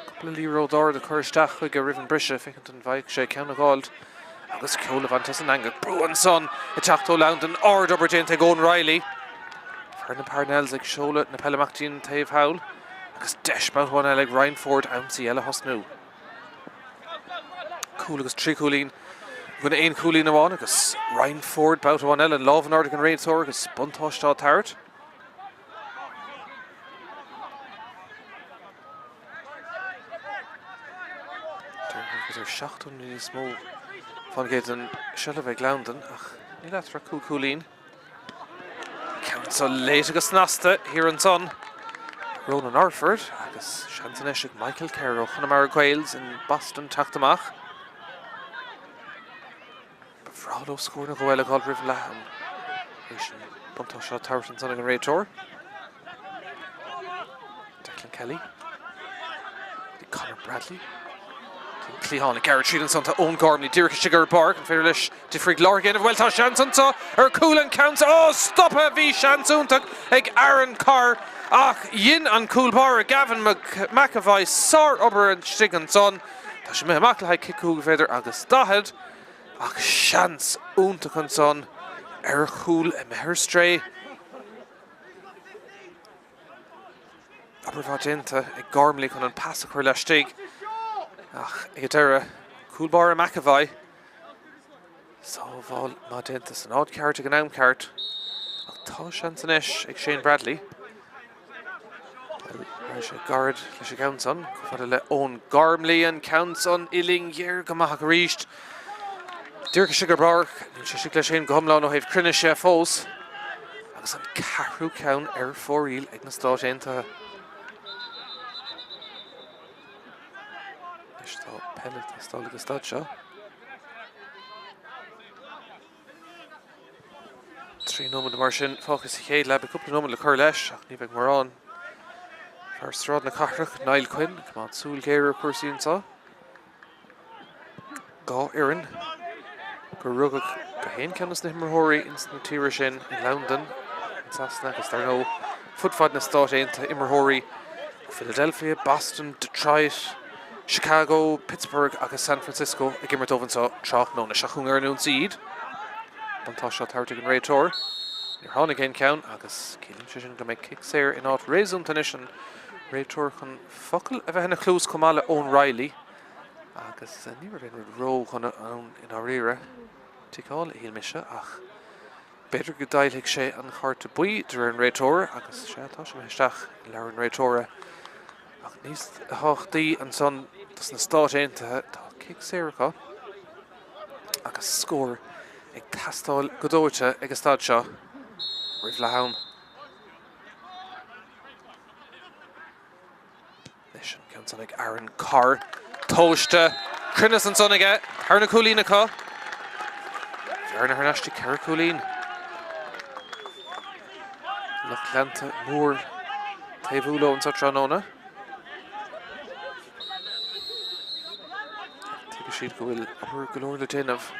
cúpla liathróid ard a chur isteach chuige roimh an briseadh, féachaint an bhfaigheadh sé ceann a dh'fháilt. Agus ceol a bhaint as an eangach. Brú ansan ag teacht ó Londain. Ard-obair déanta ag Eoin Reilly. Fear na Parnells ag seoladh na peile amach dtí an taobh thall. Agus deis babhta amháin eile ag Ryan Ford ionsaí eile a thosnú. Cúl agus trí chúilín i gcoinne aon chúilín amháin agus Ryan Ford babhta amháin eile an lámh in airde ag an réiteoir agus buntáiste á tabhairt. Déarfainn gur 70 nó níos mó fán gcéad den seilbh ag Londain ach níl eatarthu ach cúig chúilín. Ceann seo léite go snasta thiar ansan. Ronan Orford agus seans anois ag Michael Kerr ó Chonamara Gaels in Boston teacht amach. Ba bhreá leo scór nó dhó eile a dh'fháil roimh leath am. Arís an buntáiste á tabhairt ansan ag an réiteoir. Declan Kelly. Conor Bradley. Cliathán ag gearradh tríd ansan tá Eoin Gormley díreach istigh ar an bpáirc. An féidir leis difríocht láithreach a dhéanamh? Bhuel tá seans anseo ar chúl an ceann seo. Ó stoptha! Bhí seans iontach ag Aaron Carr ach dhein an cúl báire Gavin McAvoy sár-obair istigh ansan. Tá sé imithe amach le haghaidh cic 5 mhéadar agus 40. Ach seans iontach ansan ar chúl imithe ar strae. Obair mhaith déanta ag Gormley chun an pas a chur laistigh ach ag an deireadh, cúl báire McAvoy. Sábháil maith déanta san áit ceart ag an am ceart. Ach tá seans anois ag Shane Bradley. Bhuel, raibh sé gairid leis an gceann san, chomh fada le Eoin Gormley, an ceann san uillinn ghéar go maith ach arís. Díreach istigh ar an bpáirc, níl sé istigh leis féin go hiomlán ó thaobh cruinnis de fós. Agus an ceathrú ceann ar fóraoil ag na Stáit Aontaithe. Anois tá peil ag teastáil ag an staid seo. 3 nóiméad mar sin fágtha sa chéad leath. Beidh cúpla nóiméad le cur leis ach ní bheidh mórán. Fear Sráid na Cathrach, Niall Quinn, ag coimeád súil ghéar ar chúrsaí anseo. Dhá fhoireann gur rugadh gach aon cheann de na himreoirí ins na tíortha sin i Londain, in Sasana agus dar ndóigh fud fad na Stát Aontaithe, imreoirí ó Philadelphia, Boston, Detroit, Chicago, Pittsburgh agus San Francisco ag imirt dóibh anseo tráthnóna. Seo chugainn ar an ionsaí iad. Buntáiste á tabhairt ag an réiteoir. Níor tháinig aon cheann agus ciallaíonn sé sin go mbeidh cic saor in áit réasúnta anois an réiteoir chun focal a bheith ina chluas chomh maith le Eoin Reilly agus ní raibh aon rud ró-dhona ann i ndáiríre. Ticeáil a shíl mise ach B'fhéidir go dtuillfidh sé an cárta buí de réir an réiteora agus sea, tá sé imithe isteach i leabhar an réiteora. Ach níos tábhachtaí ansan dos na Stáit Aontaithe, tá cic saor acu agus scór ag teastáil go dóite ag an staid seo. Roimh leath am. Anois an ceann san ag Aaron Carr. Tomhaiste. Cruinneas ansan aige. Tarna cúilín acu. Bhearna thar n-ais go 4 cúilín. Lucht leanta mór taobhú leo anseo tráthnóna. Tuigeann siad go bhfuil obair go leor le déanamh.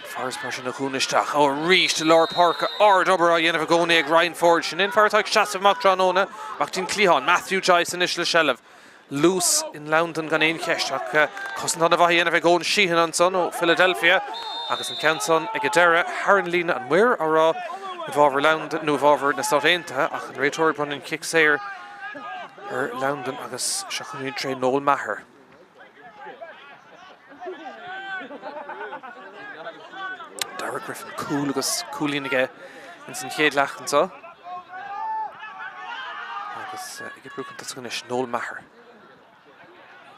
Farasbarr sin a dhúnadh isteach. Ó, arís i lár páirce. Ard-obair á dhéanamh i gcónaí ag Ryan Ford. Sin é an fear atá ag seasamh amach tráthnóna. Amach dtí'n cliathán. Matthew Joyce anois le seilbh. Luas in Londain gan aon cheist ach cosaint an-mhaith á dhéanamh ag Eoin Sheehan ansan ó Philadelphia agus an ceann san ag an deireadh thar an líne an maor á rá i bhfabhar Londain nó i bhfabhar na Stát Aontaithe ach an réiteoir ag bronnadh an chic saor ar Londain agus seo chugainn tré Noel Maher. Darragh Griffin, cúl agus cúilín aige ins an chéad leath anseo. Agus ag oibriú chun tosaigh anois, Noel Maher.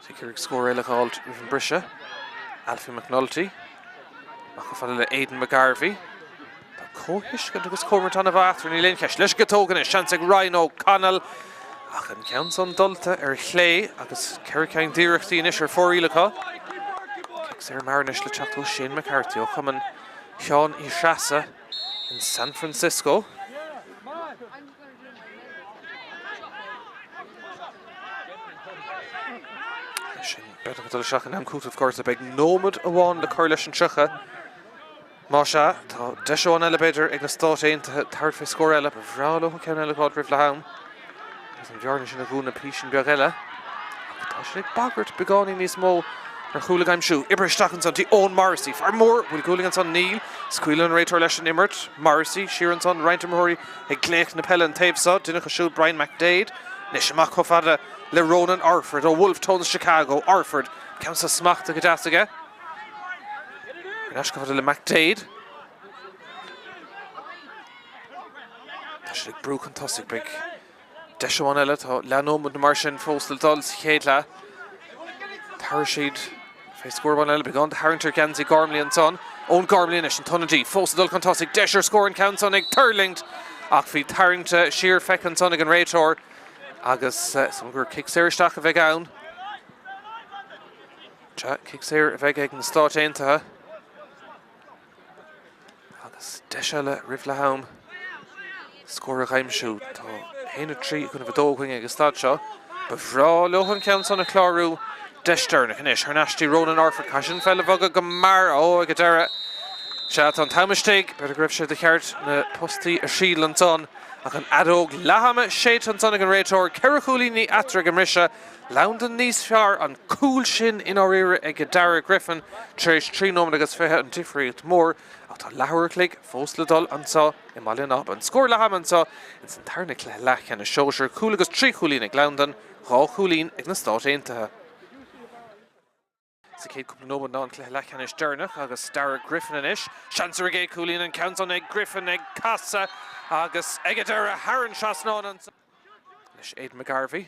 Ag iarraidh scór eile a fháilt roimh an briseadh. Alfie McNulty. Amach chomh fada le Aidan McGarvey. Tá comhthuiscint agus comhroinnt an-mhaith eatarthu, níl aon cheist. Leis an gciotóg anois, seans ag Ryan O'Connell. Ach an ceann san dulta ar chlé agus 4 ceann d'iarrachtaí anois ar fóraoil acu. Cic saor mear anois le teacht ó Shane McCarthy ó Chumann Sheáin Uí Threasa in San Francisco. Sin beagnach ag dul isteach in am cúitimh gorta. Beidh nóiméad amháin le cur leis an 30. Más ea, tá deis amháin eile, b'fhéidir, ag na Stáit Aontaithe tabhairt fé scór eile. Ba bhreá leo an ceann eile a fháil roimh leath am agus an bhearna sin a dhúnadh písín beag eile. Ach tá siad ag bagairt beagáinín níos mó ar chúl a aimsiú. Oibrithe isteach ansan dtí Eoin Morrissey. Fear mór, bhfuil gualainn ansan? Níl. Scaoileann an réiteoir leis an imirt. Morrissey siar ansan, roinnt imreoirí ag glaoch na peile an taobh seo. Duine acu siúd Brian McDaid. Anois amach chomh fada le Ronan Orford ó Wolfe Tones Chicago. Orford, ceann seo smachtaithe go deas aige. Ar ais chomh fada le McDaid. Tá siad ag brú chun tosaigh. Beidh deis amháin eile. Tá leathnóiméad nó mar sin fós le dul sa chéad leath. Tabharfaidh siad fé scór amháin eile. Beagán de tharraingt ar gheansaí Gormley ansan. Eoin Gormley anois, an t-ionadaí, fós ag dul chun tosaigh. Deis ar scór an ceann san ag tuirlingt ach bhí tarraingt siar feicthe ansan ag an réiteoir agus is gur cic saor isteach a bheidh ann. Sea, cic saor a bheidh ag na Stáit Aontaithe. Agus deis eile roimh leath am scór a aimsiú. Tá 1-3 i gcoinnibh 2 againn ag an staid seo. Ba bhreá leo an ceann san a chlárú. Deis deireanach anois thar n-ais dtí Ronan Orford. Caithfidh an pheil a bhogadh go mear. Ó, ag an deireadh. Sea, tá an t-am istigh. B'fhéidir go raibh sé de cheart na postaí a thriail ansan. Ach an fheadóg leath-ama séidte ansan ag an réiteoir. 4 chúilíní eatarthu ag an mbriseadh. Londain níos fearr, an cúl sin i ndáiríre ag Darragh Griffin tar éis 3 nóiméad agus 20, an difríocht mór ach tá leathuair a chloig fós le dul anseo i mBaile an Aba. An scór leath-ama anseo ins an tarna cluiche leathcheannais sóisir, cúl agus 3 chúilín ag Londain, 2 chúilín ag na Stáit Aontaithe. Sa chéad cúpla nóiméad ná an cluiche leathcheannais deireanach agus Darragh Griffin anois. Seans ar an gcéad chúilín, an ceann san ag Griffin ag casadh agus ag an deireadh thar an trasnán ansan. Anois Aidan McGarvey.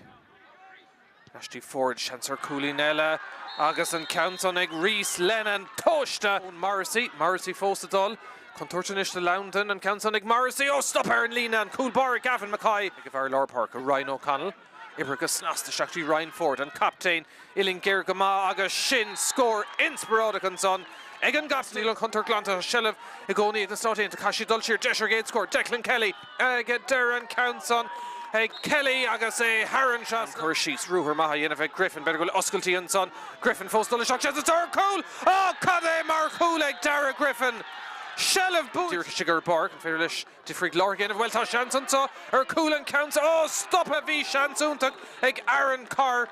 Ais dtí Ford, seans ar chúilín eile agus an ceann san ag Rhys Lennon tomhaiste. Eoin Morrissey, Morrissey fós ag dul. Contúirt anois do Londain, an ceann san ag Morrissey, ó stop ar an líne, an cúl báire Gavin Mackay. Ag an bhfear lár páirce Ryan O'Connell. Oibrithe go snasta isteach dtí Ryan Ford, an captaen, uillinn géar go maith agus sin scór inspioráideach ansan ag an gcaptaen. Níl an chontúirt glanta, tá seilbh i gcónaí ag na Stáit Aontaithe, caithfidh siad dul siar, deis ar an gcéad scór, Declan Kelly ag deireadh an ceann san ag Kelly agus é thar an trasnán. Cur síos, ruathar maith á dhéanamh ag Griffin, b'fhéidir go bhfuil oscailtí ansan, Griffin fós dul isteach, seans ar chúl! Á, cad é mar chúl ag Darragh Griffin! Seilbh buaite! Díreach istigh ar an bpáirc, an féidir leis Difríocht láithreach a dhéanamh. Bhuel, tá seans anseo ar chúl an ceann seo. Ó, stoptha! Bhí seans iontach ag Aaron Carr.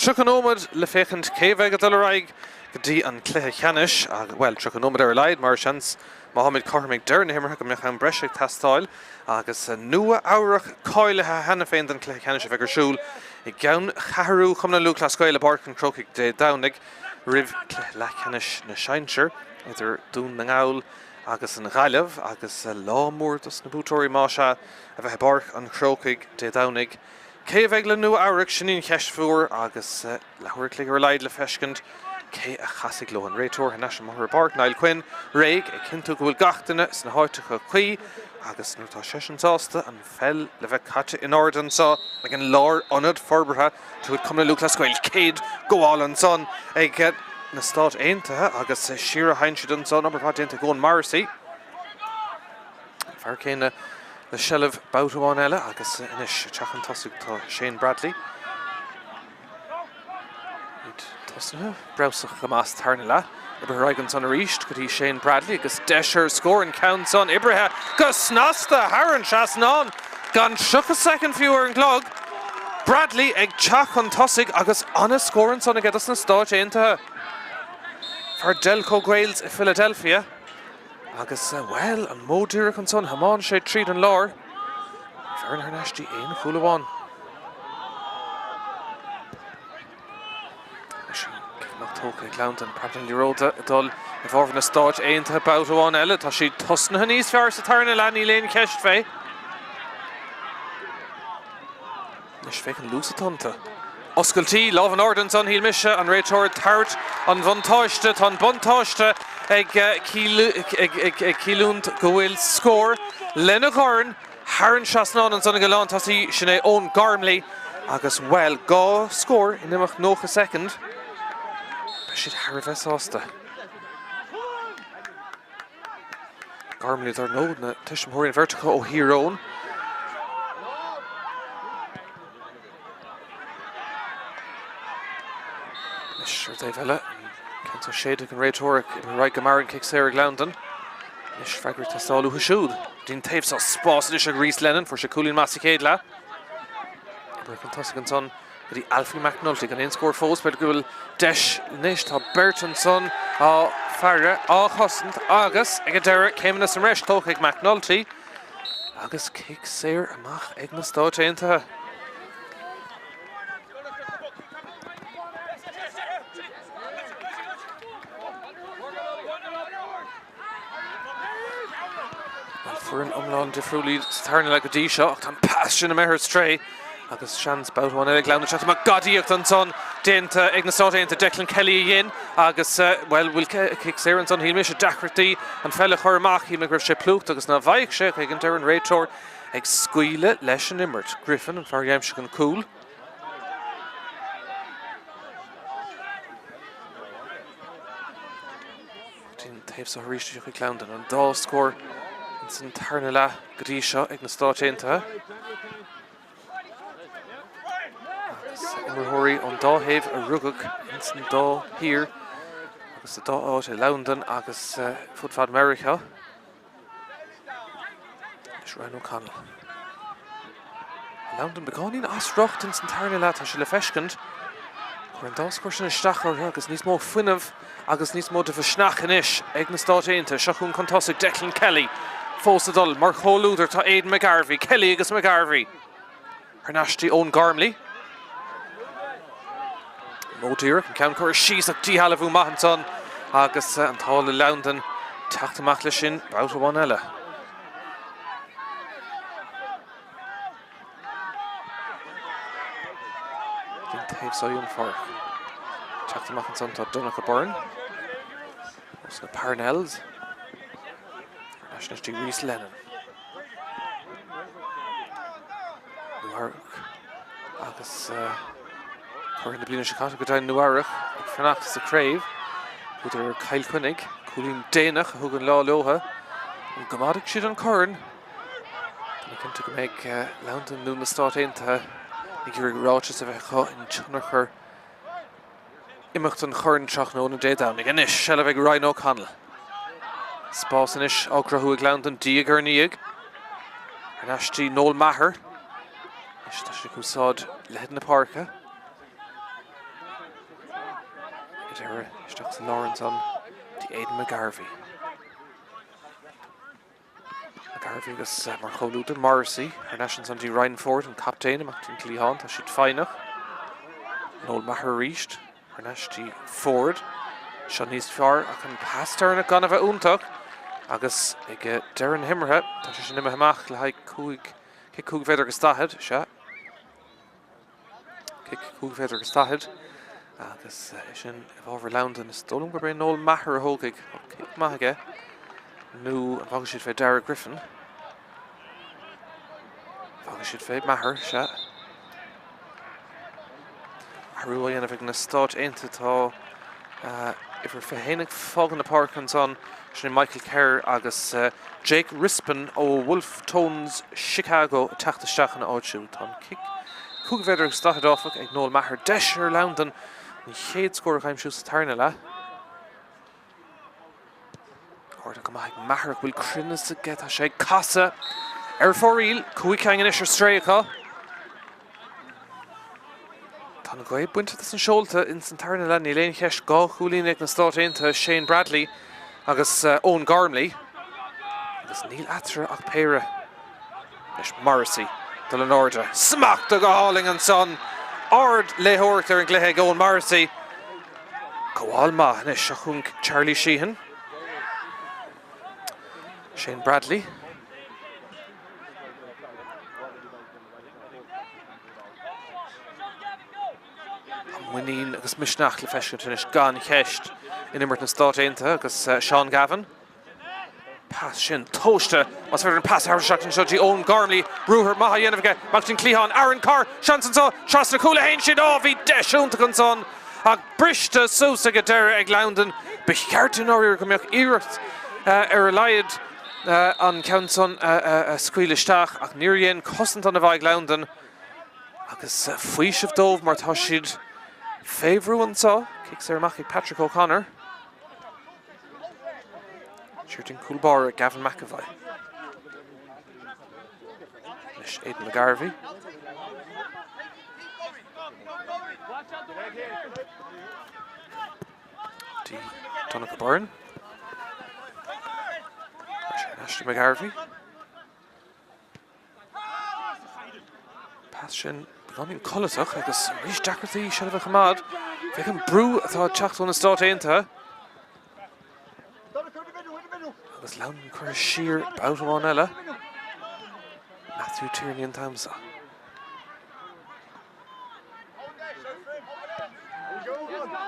30 nóiméad le féachaint cé a bheidh ag dul ar aghaidh go dtí an cluiche ceannais, bhuel, 30 nóiméad ar a laghad mar seans má tháimid cothrom ag deireadh na himeartha go mbeadh am breise ag teastáil agus Nua Eabhrac cáilithe cheana féin don chluiche ceannais a bheidh ar siúl i gceanncheathrú Chumann na Lúthchleas Gael i bPáirc an Chrócaigh Dé Domhnaigh roimh chluiche leathcheannais na sinsear idir Dún na nGall agus an Ghaillimh agus lá mór dos na buaiteoirí más ea a bheith i bPáirc an Chrócaigh Dé Domhnaigh. Cé a bheidh le Nua Eabhrac? Sin í an cheist mhór agus leathuair a chloig ar a laghad le feiscint cé a chasfaidh leo. An réiteoir thar n-ais an mbóthar i bPáirc Niall Quinn réidh ag cinntiú go bhfuil gach duine sna háiteacha cuí agus nuair atá seisean sásta an pheil le bheith caite in airde anseo ag an Lárionad Forbartha de chuid Cumann na Lúthchleas Gael. Céad gabháil ansan ag na Stáit Aontaithe agus siar a théann siad ansan. Obair mhaith déanta ag Eoin Morrissey. An fear céanna le seilbh babhta amháin eile agus anois ag teacht chun tosaigh tá Shane Bradley. Iad tosnaithe breabhsach go maith sa tarna leath. Oibrithe ar aghaidh ansan arís go dtí Shane Bradley agus deis ar scór an ceann san oibrithe go snasta thar an trasnán gan 30 soicind fiú ar an gclog. Bradley ag teacht chun tosaigh agus an-scór ansan aige dos na Stáit Aontaithe. Fear Delco Gaels i Philadelphia. Agus, bhuel, an modh díreach ansan, thiomáin sé tríd an lár. Bheireann thar n-ais dtí aon chúl amháin. Anois an cic amach tógtha ag Londain, preab na liathróide ag dul i bhfabhar na Stáit Aontaithe babhta amháin eile. Tá siad tosnaithe níos fearr sa tarna leath, níl aon cheist fé. Anois féach an luas atá iontu. Oscailtí, lámh in airde ansan, shíl mise, an réiteoir ag tabhairt an bhuntáiste. Tá an buntáiste ag cialliúint go bhfuil scór lena dhorn thar an trasnán ansan ag an lántosaí, sin é Eoin Gormley agus, bhuel, 2 scór in imeacht 90 soicind. Beidh siad thar a bheith sásta. Gormley, dar ndóigh, na tuismitheoirí an bheirt acu ó Thír Eoghain. Anois ar an taobh eile, ceann seo séidte ag an réiteoir ag ar aghaidh go mear an cic saor ag Londain. Anois freagra ag teastáil uathu siúd. Dtí'n taobh seo spás anois ag Rhys Lennon, fuair sé cúilín maith sa chéad leath. Oibrithe chun tosaigh ansan. Go dtí Alfie McNulty, gan aon scór fós, b'fhéidir go bhfuil deis anois, tá beirt ansan á faire, á chosaint agus ag an deireadh, céimeanna sa mbreis tógtha ag McNulty agus cic saor amach ag na Stáit Aontaithe. Bhuel, foireann iomlán difriúil iad sa tarna leath go dtí seo ach tá an pas sin imithe ar strae agus seans babhta amháin eile ag Londain teacht amach. Gadaíocht ansan déanta ag na Stáit Aontaithe, Declan Kelly a dhein agus, bhuel, bhfuil cic saor ansan? Shíl mise deacrachtaí an pheil a chur amach. Shíl mé go raibh sé plúchta agus ná bhfaigheadh sé ach ag an deireadh an réiteoir ag scaoileadh leis an imirt. Griffin an fear a d'aimsigh an cúl. Go dtí an taobh seo arís chuig Londain. An dá scór ins an tarna leath go dtí seo ag na Stáit Aontaithe. Agus imreoirí ón dá thaobh a rugadh ins an dá thír agus sa dá áit i Londain agus fud fad Meiriceá. Anois Ryan O'Connell. Londain beagáinín as riocht ins an tarna leath, tá sé le feiscint. Chuir an dá scór sin isteach orthu agus níos mó fuinnimh agus níos mó de mhisneach anois ag na Stáit Aontaithe. Seo chugainn chun tosaigh Declan Kelly. Fós ag dul mar chomhluadar tá Aidan McGarvey. Kelly agus McGarvey. Thar n-ais dtí Eoin Gormley. Modh díreach, an ceann curtha síos ach díshealbhú maith ansan agus an t-ádh le Londain teacht amach leis sin babhta amháin eile. Den taobh seo den pháirc. Teacht amach ansan tá Donncha Byrne. Os na Parnells. Thar n-ais anois dtí Rhys Lennon. Nua-Eabhrac agus curaidh na bliana seo caite go deimhin Nua-Eabhrac ag fanacht sa chraobh. Chuadar ar Chill Chainnigh, cúilín déanach a thug an lá leotha. An gcoimeádfaidh siad an corn? Tá mé cinnte go mbeidh Londain nó na Stáit Aontaithe ag iarraidh ráiteas a bheith acu in tionchar imeacht an choirn tráthnóna Dé Domhnaigh. Anois, seilbh ag Ryan O'Connell. Spás anois á gcruthú ag Londain diaidh ar ndiaidh. Thar n-ais dtí Noel Maher. Anois tá sé ag úsáid leithead na páirce. Ag deireadh, isteach sa lár ansan dtí Aidan McGarvey. McGarvey agus mar chomhluadar Morrissey thar n-ais ansan dtí Ryan Forde, an captaen, amach dtí an cliathán. Tá siad foighneach. Noel Maher arís thar n-ais dtí Forde. Seo níos fearr ach an pas deireanach gan a bheith iontach agus ag deireadh na himeartha tá sé sin imithe amach le haghaidh 5 cic 5 mhéadar agus 40. Sea. Cic 5 mhéadar agus 40 agus é sin i bhfabhar Londain. Is dóigh liom gurb é Noel Maher a thógfaidh. Tá cic maith aige. Nó an bhfágfaidh siad fé Dara Griffin? Fágfaidh siad fé Maher, sea. Athrú á dhéanamh ag na Stáit Aontaithe. Tá uimhir 21 ag fágáil na páirce ansan. Sin é Michael Kerr agus Jake Rispin ó Wolfe Tones Chicago ag teacht isteach ina áit siúd. Tá an cic 5 mhéadar agus 40 áfach ag Noel Maher. Deis ar Londain an chéad scór a aimsiú sa tarna leath. Ardaithe go maith ag Maher ach bhfuil cruinneas aige. Tá sé ag casadh ar fóraoil. 5 cinn anois ar strae acu. Tá an ghaoth bainte dos na seolta ins an tarna leath, níl aon cheist. 2 chúilín ag na Stáit Aontaithe, Shane Bradley agus Eoin Gormley. Agus níl eatarthu ach péire. Anois Morrissey dul in airde. Smachtaithe go hálainn ansan. Ard léitheoireacht ar an gcluiche ag Eoin Morrissey. Gabháil maith anois. Seo chugainn Charlie Sheehan. Shane Bradley. Tá muinín agus misneach le feiscint anois gan cheist in imirt na Stát Aontaithe agus Seán Gavin. Pas sin tomhaiste, más féidir an pas a thabhairt isteach anseo dtí Eoin Gormley. Ruathar maith á dhéanamh aige amach dtí an cliathán. Aaron Carr, seans anseo, trasna cúl a théann siad. Á, bhí deis iontach ansan ach briste suas ag an deireadh ag Londain. Ba cheart i ndáiríre go mbeadh iarracht ar a laghad an ceann san a scaoileadh isteach ach níor dhein cosaint an-mhaith ag Londain agus faoiseamh dóibh mar tá siad fé bhrú anseo. Cic saor amach ag Patrick O'Connor. Siar dtí'n cúl báire Gavin McEvoy. Anois Aidan McGarvey. Dtí Donncha Byrne. Ashley McGarvey. Pas sin beagáinín collasach agus arís deacrachtaí seilbh a choimeád. Féach an brú atá ag teacht ó na Stáit Aontaithe. Agus Londain curtha siar babhta amháin eile. Matthew Tierney an t-am seo.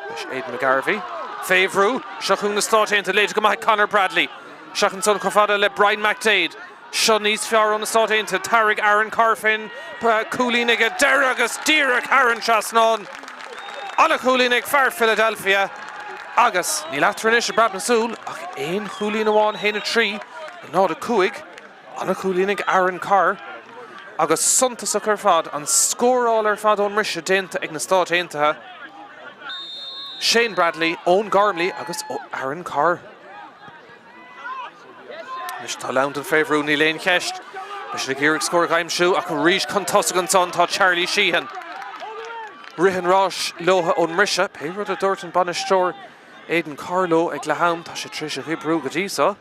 Anois Aidan McGarvey. Fé bhrú. Seo chugainn na Stáit Aontaithe. Léite go maith ag Conor Bradley. Isteach ansan chomh fada le Brian McDaid. Seo níos fearr ó na Stáit Aontaithe. Tarraig Aaron Carr fén cúilín ag an deireadh agus díreach thar an trasnán. Ana-chúilín ag fear Philadelphia. Agus níl eatarthu anois ag breab na súl ach aon chúilín amháin, 1-3, 0-5. Ana-chúilín ag Aaron Carr agus suntasach ar fad an scóráil ar fad ón mbriseadh déanta ag na Stáit Aontaithe, Shane Bradley, Eoin Gormley agus Aaron Carr. Anois tá Londain fé bhrú, níl aon cheist. Beidh siad ag iarraidh scór a aimsiú ach arís chun tosaigh ansan tá Charlie Sheehan. Rith an ráis leo ón mbriseadh, pé rud a dúirt an bainisteoir Aidan Carr leo ag leath am, tá sé tar éis a oibriú go dtí so.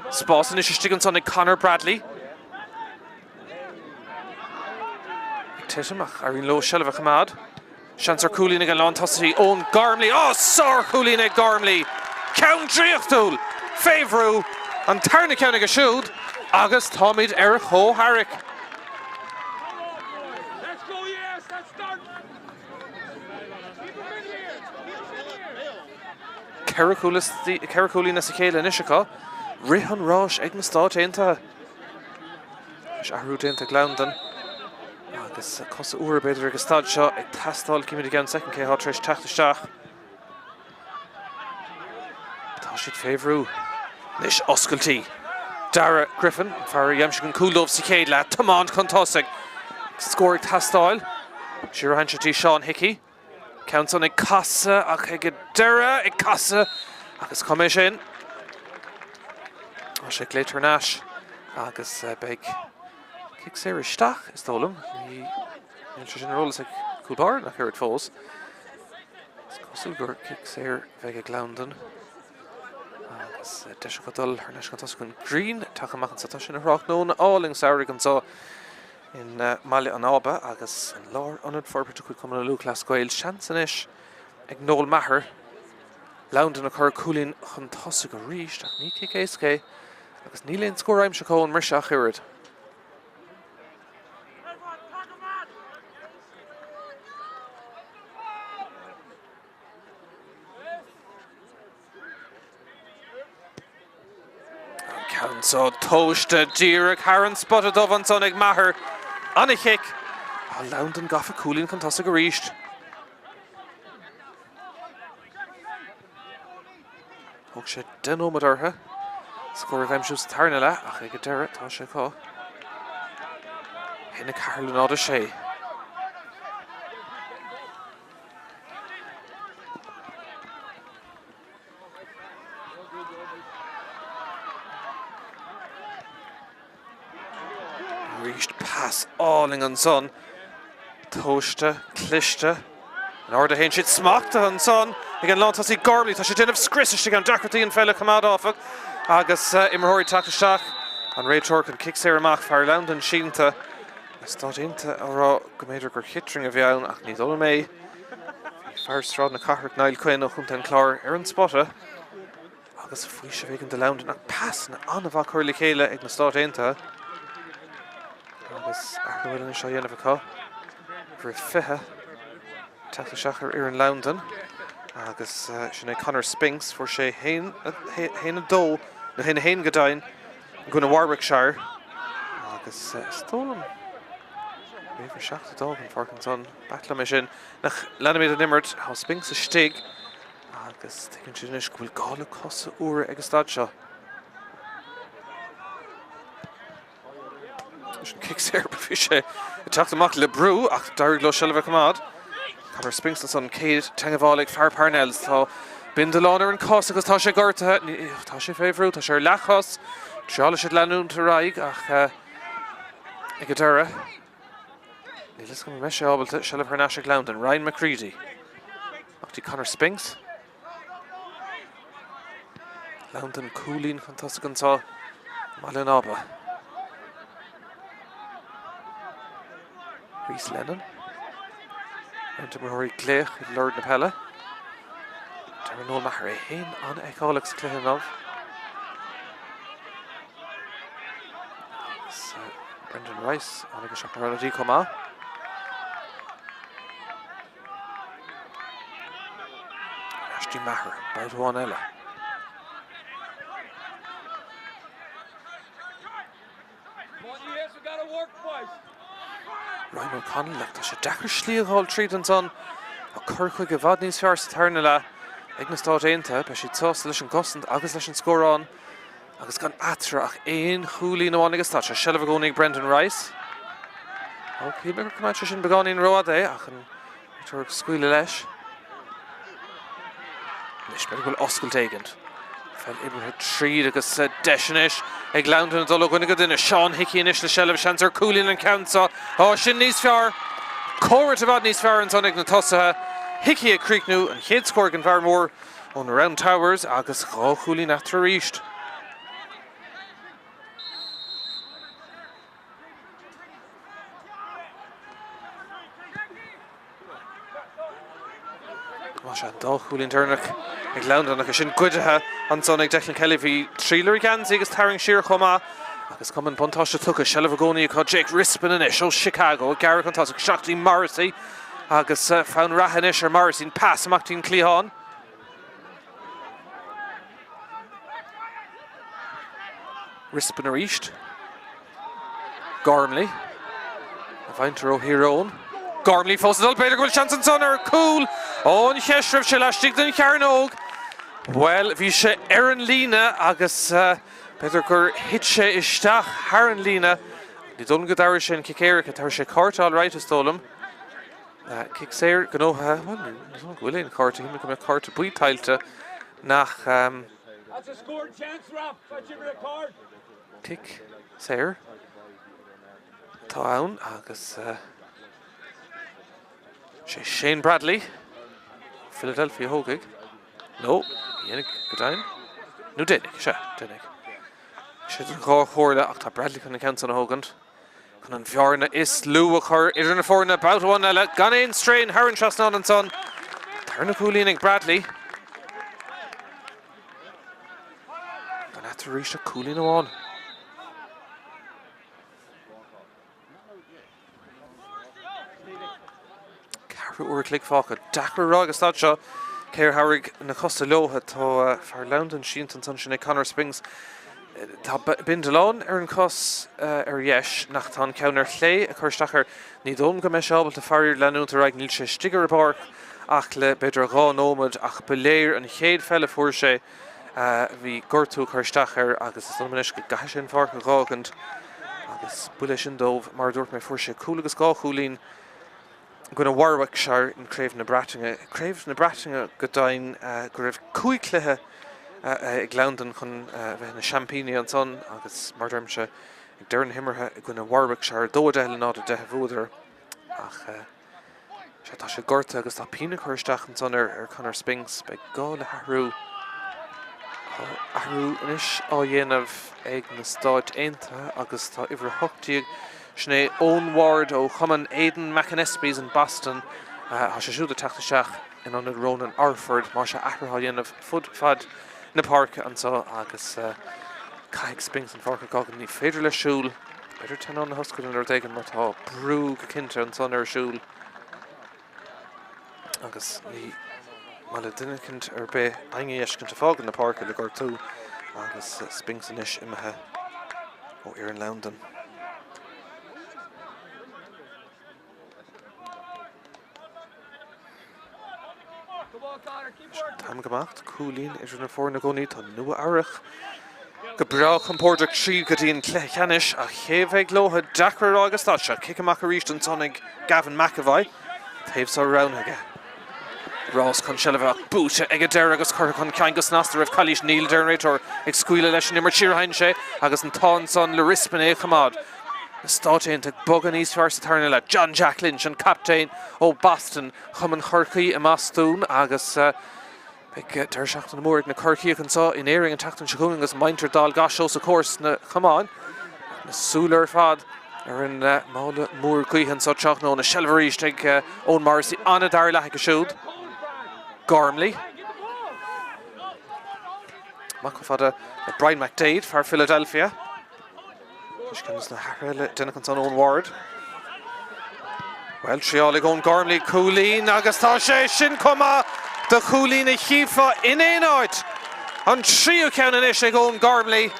Spás anois istigh ansan ag Conor Bradley. Ag titim ach éiríonn leo seilbh a choimeád. Seans ar chúilín ag an lántosaí Eoin Gormley. Á, sárchúilín ag Gormley! Ceann draíochtúil! Fé bhrú! An tarna ceann aige siúd agus táimid ar comhtharrac. 4 chúilín as a chéile anois acu. Rith an ráis ag na Stáit Aontaithe. Anois athrú déanta ag Londain agus cosa úra b'fhéidir ag an staid seo ag teastáil. Címid i gceann soicind cé atá tar éis teacht isteach. Tá siad fé bhrú. Anois oscailtí. Darragh Griffin, an fear a d'aimsigh an cúl dóibh sa chéad leath, tiomáint chun tosaigh. Scór ag teastáil. Siar a dtí Seán Hickey. Ceann san ag casadh ach ag an deireadh ag casadh ach is cuma é sin. Tá sé glaoite thar n-ais agus beidh cic saor isteach is dóigh liom. Níl sé sin ar eolas ag cúl báire nach oiread fós. Is cosúil gur cic saor a bheidh ag Londain agus deis acu dul thar n-ais chun tosaigh an ghrian ag teacht amach anseo. Tá sé ina thráthnóna álainn samhraidh anseo i mBaile an Ába agus an lárionad forbartha de chuid Chumann na Lúthchleas Gael. Seans anois ag Noel Maher Londain a chur cúilín chun tosaigh arís ach ní cic éasca é agus níl aon scór aimsithe acu ón mbriseadh ach oiread. An ceann seo tomhaiste díreach thar an spota dubh ansan ag Maher. Ana-chic. Tá Londain gafa cúilín chun tosaigh arís. Thóg sé 10 nóiméad orthu scór a aimsiú sa tarna leath ach ag an deireadh tá sé acu. 1 4 le 0 6. Arís pas álainn ansan. Tomhaiste, cliste. An aird a théann siad smachtaithe ansan ag an lántosaí Gormley. Tá sé ag déanamh scrios istigh ann. Deacrachtaí an pheil a choimeád áfach agus imreoirí ag teacht isteach. An réiteoir chun cic saor amach. Fear Londain sínte. Na Stáit Aontaithe á rá go mb'fhéidir gur chittering a bhí ann ach ní dóigh liom é. Bhí fear Sráid na Cathrach Niall Quinn ó Chontae an Chláir ar an spota. Agus faoiseamh éigin do Londain ach pasanna an-mhaith curtha le chéile ag na Stáit Aontaithe. Agus athrú eile anois á dhéanamh acu. Uimhir 20 teacht isteach ar fhoireann Londain. Agus sin é Conor Spinks, fuair sé 1-2 nó 1-1 go deimhin i gcoinne Warwickshire. Agus is dóigh liom uimhir 7 a d'fhág an pháirc ansan. B'ait liom é sin. Ach leanfaimid an imirt. Tá Spinks istigh. Agus tuigeann siad anois go bhfuil gá le cosa úra ag an staid seo. Leis an cic saor bhí sé ag teacht amach le brú ach d'éirigh leo seilbh a choimeád. Conor Spinks ansan céad teagmháil ag fear Parnells. Tá bindealán ar an cos agus tá sé gortaithe. Tá sé fé bhrú, tá sé ar leathchos. Triailfidh siad leanúint ar aghaidh ach ag an deireadh níl fhios agam an mbeidh sé ábalta seilbh thar n-ais ag Londain. Ryan McCready. Amach dtí Conor Spinks. Londain cúilín chun tosaigh anseo i mBaile an Ába. Rhys Lennon. Roinnt imreoirí ag glaoch ag lorg na peile. Darren Noel Maher é féin an-fheiceálach sa chluiche inniu. Agus Brendan Rice tháinig isteach mar ionadaí chomh maith. Ar ais dtí Maher, babhta amháin eile. Ryan O'Connell, ach tá sé deacair slí a dh'fháil tríd ansan. Tá cur chuige i bhfad níos fearr sa tarna leath ag na Stáit Aontaithe. Beidh siad sásta leis an gcosaint agus leis an scórán. Agus gan eatarthu ach aon chúilín amháin agus tá sé seilbh i gcónaí ag Brendan Rice. Ó, shíl mé gur choimeád sé sin beagáinín rófhada é ach an réiteoir ag scaoileadh leis. Anois b'fhéidir go bhfuil oscailt éigin. Peil oibrithe tríd agus deis anois ag Londain ag dul ó dhuine go duine. Seán Hickey anois le seilbh, seans ar chúilín an ceann seo. Á, sin níos fearr! Comhroinnt i bhfad níos fearr ansan ag na tosaithe. Hickey ag críochnú an chéad scór ag an bhfear mór. Ó na Round Towers agus 2 chúilín eatarthu arís. Más ea, an dá chúilín deireanach ag Londain agus sin goidte ansan ag Declan Kelly. Bhí triail ar gheansaí agus tarraingt siar chomh maith agus cuma an buntáiste tugtha. Seilbh i gcónaí acu. Jake Rispin anois ó Chicago ag gearradh chun tosaigh. Isteach dtí Morrissey agus fonn reatha anois ar Morrissey. An pas amach dtí an cliathán. Rispin arís. Gormley. A mhuintir ó Thír Eoghain. Gormley fós ag dul. B'fhéidir go bhfuil seans ansan ar chúl. Ó, an cheist raibh sé laistigh den chearnóg. Bhuel, bhí sé ar an líne agus b'fhéidir gur thit sé isteach thar an líne. Ní dóigh liom go dtabharfaidh sé an cic éirice. Tabharfaidh sé cárta alright is dóigh liom. Cic saor gnóthaithe. Bhuel, ní dóigh liom go bhfuil aon chárta. Shíl mé go mbeadh cárta buí tuillte nach cic saor atá ann agus sé Shane Bradley. Philadelphia a thógfaidh. Nó, ní dhéanfaidh, go deimhin. Nó déanfaidh, sea, déanfaidh. Sé idir dhá chomhairle ach tá Bradley chun an ceann san a thógaint. Chun an bhearna is lú a chur idir na foirne, babhta amháin eile, gan aon strain thar an trasnán ansan. Tarna cúilín ag Bradley. Gan eatarthu arís ach cúilín amháin. Ceathrú uair a chloig fágtha. Deacair a rá ag an staid seo cé ar chabhraigh na cosa leo. Tá fear Londan sínte ansan, sin é Conor Spinks. Tá bindealán ar an chos ar dheis, nach tá an ceann ar chlé ag cur isteach air. Ní dóigh liom go mbeidh sé ábalta faraor leanúint ar aghaidh. Níl sé istigh ar an bpáirc ach le b'fhéidir 2 nóiméad ach ba léir an chéad pheil a fuair sé Bhí gortú ag cur isteach air agus is dóigh liom anois go gcaithfidh sé an pháirc a dh'fhágaint agus buille é sin dóibh. Mar a dúirt mé, fuair sé cúl agus 2 chúilín i gcoinne Warwickshire in Craobh na Breataine. Craobh na Breataine go deimhin go raibh cúig chluiche ag Londain chun bheith ina seaimpíní ansan agus mar a deirimse ag deireadh na himeartha i gcoinne Warwickshire 2-10 le 0-10 a bhuadar ach Sea, tá sé gortaithe agus tá pian ag cur isteach ansan ar Conor Spinks. Beidh gá le hathrú. Tá athrú anois á dhéanamh ag na Stáit Aontaithe agus tá uimhir 18, sin é Eoin Ward ó chumann Aidan McAnespie's in Boston. Tá sé siúd ag teacht isteach in ionad Ronan Orford. Mar sin athruithe á dhéanamh fud fad na páirce anseo agus caithfidh Spinks an pháirc a fhágáil. Ní féidir leis siúl. B'fhéidir teannán a thoscailt nó rud éigin mar tá brú go cinnte ansan ar a siúl agus ní maith le duine eicint ar bith éinne a fheiscint ag fágaint na páirce le gortú agus Spinks anois imithe ó fhoireann Londain. An t-am ag imeacht, cúilín idir na foirne i gcónaí. Tá Nua Eabhrac go breá compordach tríd go dtí an cluiche ceannais ach cé a bheidh leo? Deacair a rá ag an staid seo. Cic amach arís ansan ag Gavin McEvoy. Taobh seo roghnaithe aige. Rás chun seilbhe ach buaite ag an deireadh agus curtha chun cinn go snasta roimh calaois. Níl, deir an réiteoir, ag scaoileadh leis an imirt. Siar a théann sé agus an t-ádh ansan le Rispin é a choimeád. Na Stáit Aontaithe ag bogadh níos fearr sa tarna leath. John Jack Lynch, an captaen ó Boston, Chumann Chorcaí i mBostún agus beidh deireadh seachtaine mór ag na Corcaíoch anseo in Éirinn an tseachtain seo chugainn agus muintir Dál gCais os a comhair sna camáin. Na súile ar fad ar an mála mór gaoithe anseo tráthnóna. Seilbh arís ag Eoin Morrissey. An-dara leath aige siúd. Gormley. Amach chomh fada le Brian McDaid, fear Philadelphia. Anois ceann de na hathruithe le déanamh ansan Eoin Ward. Bhuel, triáil ag Eoin Gormley, cúilín agus tá sé sin chomh maith do chúilín a chífeá in aon áit. An tríú ceann anois ag Eoin Gormley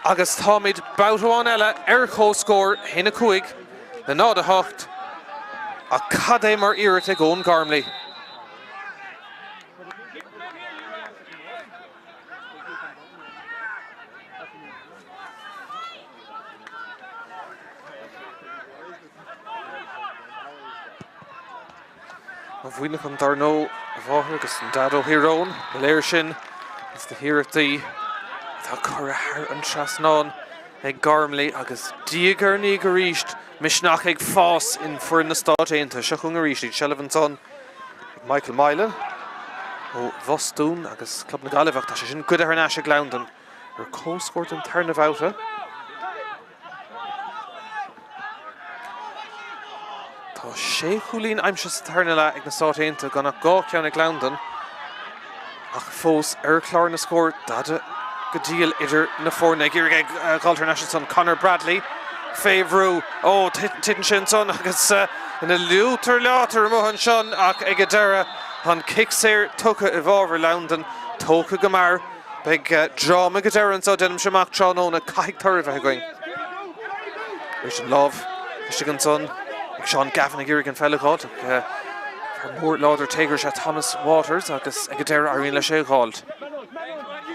agus táimid babhta amháin eile ar comhscór, 1-5 le 0-8. Ach cad é mar iarracht ag Eoin Gormley. Ó Mhuineachán dar ndóigh, a mháthair agus an daid ó Thír Eoghain, ba léir sin ins na hiarrachtaí atá curtha thar an trasnán ag Gormley agus diaidh ar ndiaidh arís, misneach ag fás in foireann na Stát Aontaithe. Seo chugainn arís iad, seilbh ansan. ag Michael Mylan ó Bhostún agus Club na Gaillimhe ach tá sé sin goidte thar n-ais ag Londain ar comhscór don tarna bhabhta. Tá sé chúilín aimsithe sa tarna leath ag na Stáit Aontaithe gan ach 2 cheann ag Londain ach fós ar chlár na scór dada go diail idir na foirne. Ag iarraidh é a dhul thar n-ais ansan Conor Bradley fé bhrú. Ó, titeann sé ansan agus ina liútar leátar amuigh ansan ach ag an deireadh tá an cic saor tugtha i bhfabhar Londain. Tógtha go mear. Beidh dráma go deireadh anseo, déanaimse amach tráthnóna. Caithfidh toradh a bheith againn. Arís an lámh istigh ansan ag Seán Gavin ag iarraidh an pheil a dh'fháilt ach fear mór láidir téagartha is ea Thomas Waters agus ag an deireadh éiríonn leis é a dh'fháilt.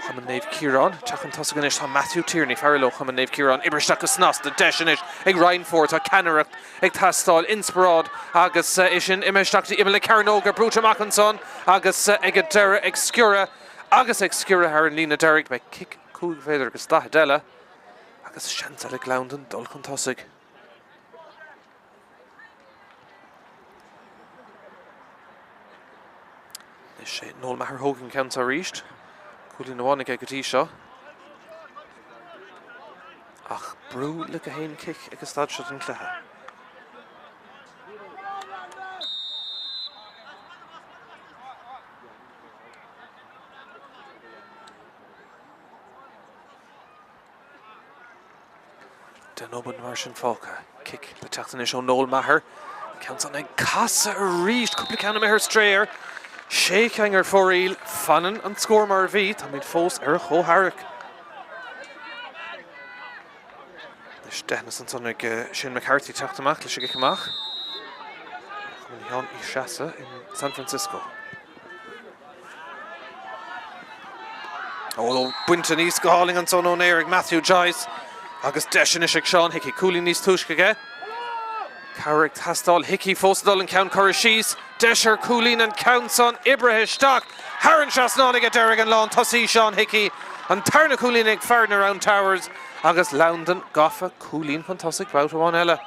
Chumann Naomh Ciarán, teacht chun tosaigh anois tá Matthew Tierney, fear eile ó Chumann Naomh Ciarán, oibrithe isteach go snasta, deis anois ag Ryan Ford, tá ceannaireacht ag teastáil, inspioráid agus é sin imithe isteach dtí imeall na cearnóige, brúite amach ansan agus ag an deireadh ag sciorradh agus ag sciorradh thar an líne deiridh. Beidh cic 5 mhéadar agus 40 eile agus seans eile ag Londain dul chun tosaigh. Is é Noel Maher a thógfaidh an ceann seo arís. Cúilín amháin aige go dtí seo. Ach brú le gach aon cic ag an staid seo den chluiche. 10 nóiméad mar sin fágtha. Cic le teacht anois ó Noel Maher. An ceann san ag casadh arís. Cúpla ceann imithe ar strae air. Sé cheann ar fóraoil. Fanann an scór mar a bhí. Táimid fós ar a chomhtharrac. Anois deicheanna ansan ag Shane McCarthy teacht amach leis an gcic amach. Cumann Sheáin Uí Threasa in San Francisco. Ó, bainte aníos go hálainn ansan ón aer ag Matthew Joyce agus deis anois ag Seán Hickey. Cúilín níos túisce aige. Cabhair ag teastáil. Hickey fós ag dul an ceann curtha síos. Deis ar chúilín an ceann san oibrithe isteach thar an trasnán ag deireadh an lántosaí Seán Hickey. An tarna cúilín ag fear na Round Towers agus Londain gafa cúilín chun tosaigh babhta amháin eile.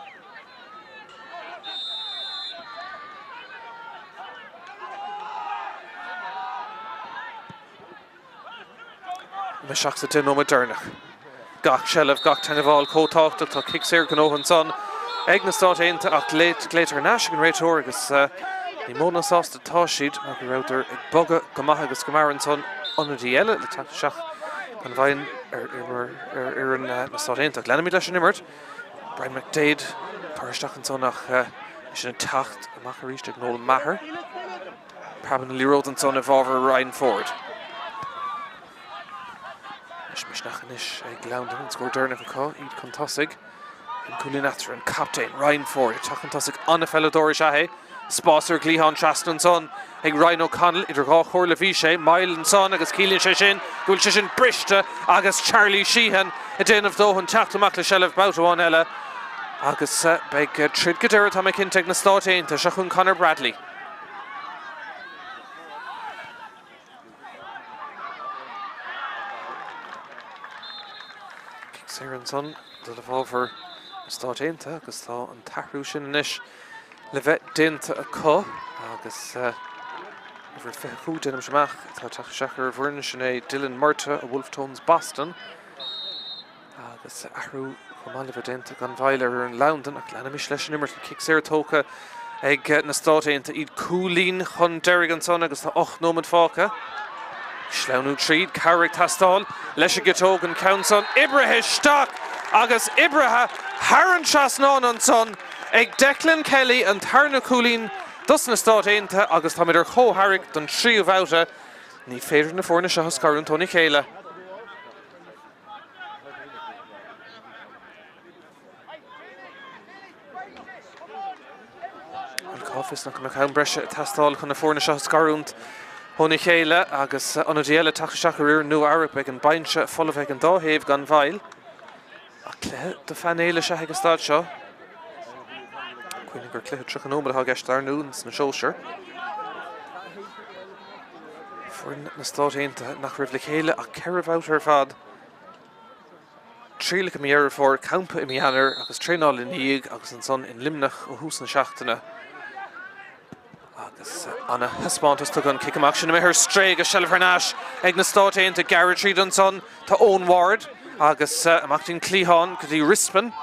Imeacht sa 10 nóiméad deireanach. Gach seilbh, gach teagmháil chomh tábhachtach. Tá cic saor gnóthaithe ansan ag na Stáit Aontaithe ach glaoite thar n-ais ag an réiteoir agus ní mó ná sásta atá siad mar go rabhadar ag bogadh go maith agus go mear ansan. Ionadaí eile le teacht isteach gan mhoill ar fhoireann na Stát Aontaithe. Leanfaimid leis an imirt. Brian McDaid curtha isteach ansan ach é sin ag teacht amach arís ag Noel Maher. Preabann an liathróid ansan i bhfabhar Ryan Ford. Anois misneach anois ag Londain, an scór deireanach acu, iad chun tosaigh. An cúilín eatarthu, an captaen Ryan Ford ag teacht chun tosaigh, an-pheileadóir is ea é. Spás ar an gcliathán trasna ansan ag Ryan O'Connell, idir dhá chomhairle bhí sé, mall ansan agus ciallaíonn sé sin go bhfuil sé sin briste agus Charlie Sheehan ag déanamh dóthain teacht amach le seilbh babhta amháin eile agus beidh troid go deireadh tá mé cinnte ag na Stáit Aontaithe. Seo chugainn Conor Bradley. Cic saor ansan dul i bhfabhar na Stáit Aontaithe agus tá an t-athrú sin anois le bheith déanta acu agus uimhir 25, déanaimse amach, atá ag teacht isteach ar an bhfoireann, sin é Dylan Murtagh ó Wolfe Tones Boston. Agus athrú chomh maith le bheith déanta gan mhoill ar fhoireann Londain ach leanaimis leis an imirt. An cic saor tógtha ag na Stáit Aontaithe, iad cúilín chun deiridh ansan agus tá 8 nóiméad fágtha. Sleamhnú tríd, cabhair ag teastáil leis an gciotóg, an ceann san oibrithe isteach agus oibrithe thar an trasnán ansan ag Declan Kelly, an tarna cúilín dos na Stáit Aontaithe agus táimid ar chomhtharrac don tríú bhabhta. Ní féidir na foirne seo a scarúint óna chéile. Bhuel, cá bhfios nach mbeadh am breise ag teastáil chun na foirne seo a scarúint óna chéile agus ionadaí eile teacht isteach ar fhoireann Nua Eabhrac. Beidh an binse folamh ag an dá thaobh gan mhoill. Ach cluiche do phainéal is ea ag an staid seo. Cuimhnigh gur cluiche 30 nóiméad atá i gceist dar ndóigh sna sóisir. Foireann na Stát Aontaithe nach raibh le chéile ach ceithre bhabhta ar fad. Trialacha i mí Dheireadh Fómhair, campa i mí Eanáir agus traenáil ina dhiaidh agus ansan in Luimneach ó thús na seachtaine. Agus ana-thaispeántas tugtha an cic amach sin imithe ar strae agus seilbh thar n-ais ag na Stáit Aontaithe. Gearradh tríd ansan tá Eoin Ward agus amach dtí'n cliathán go dtí Rispin.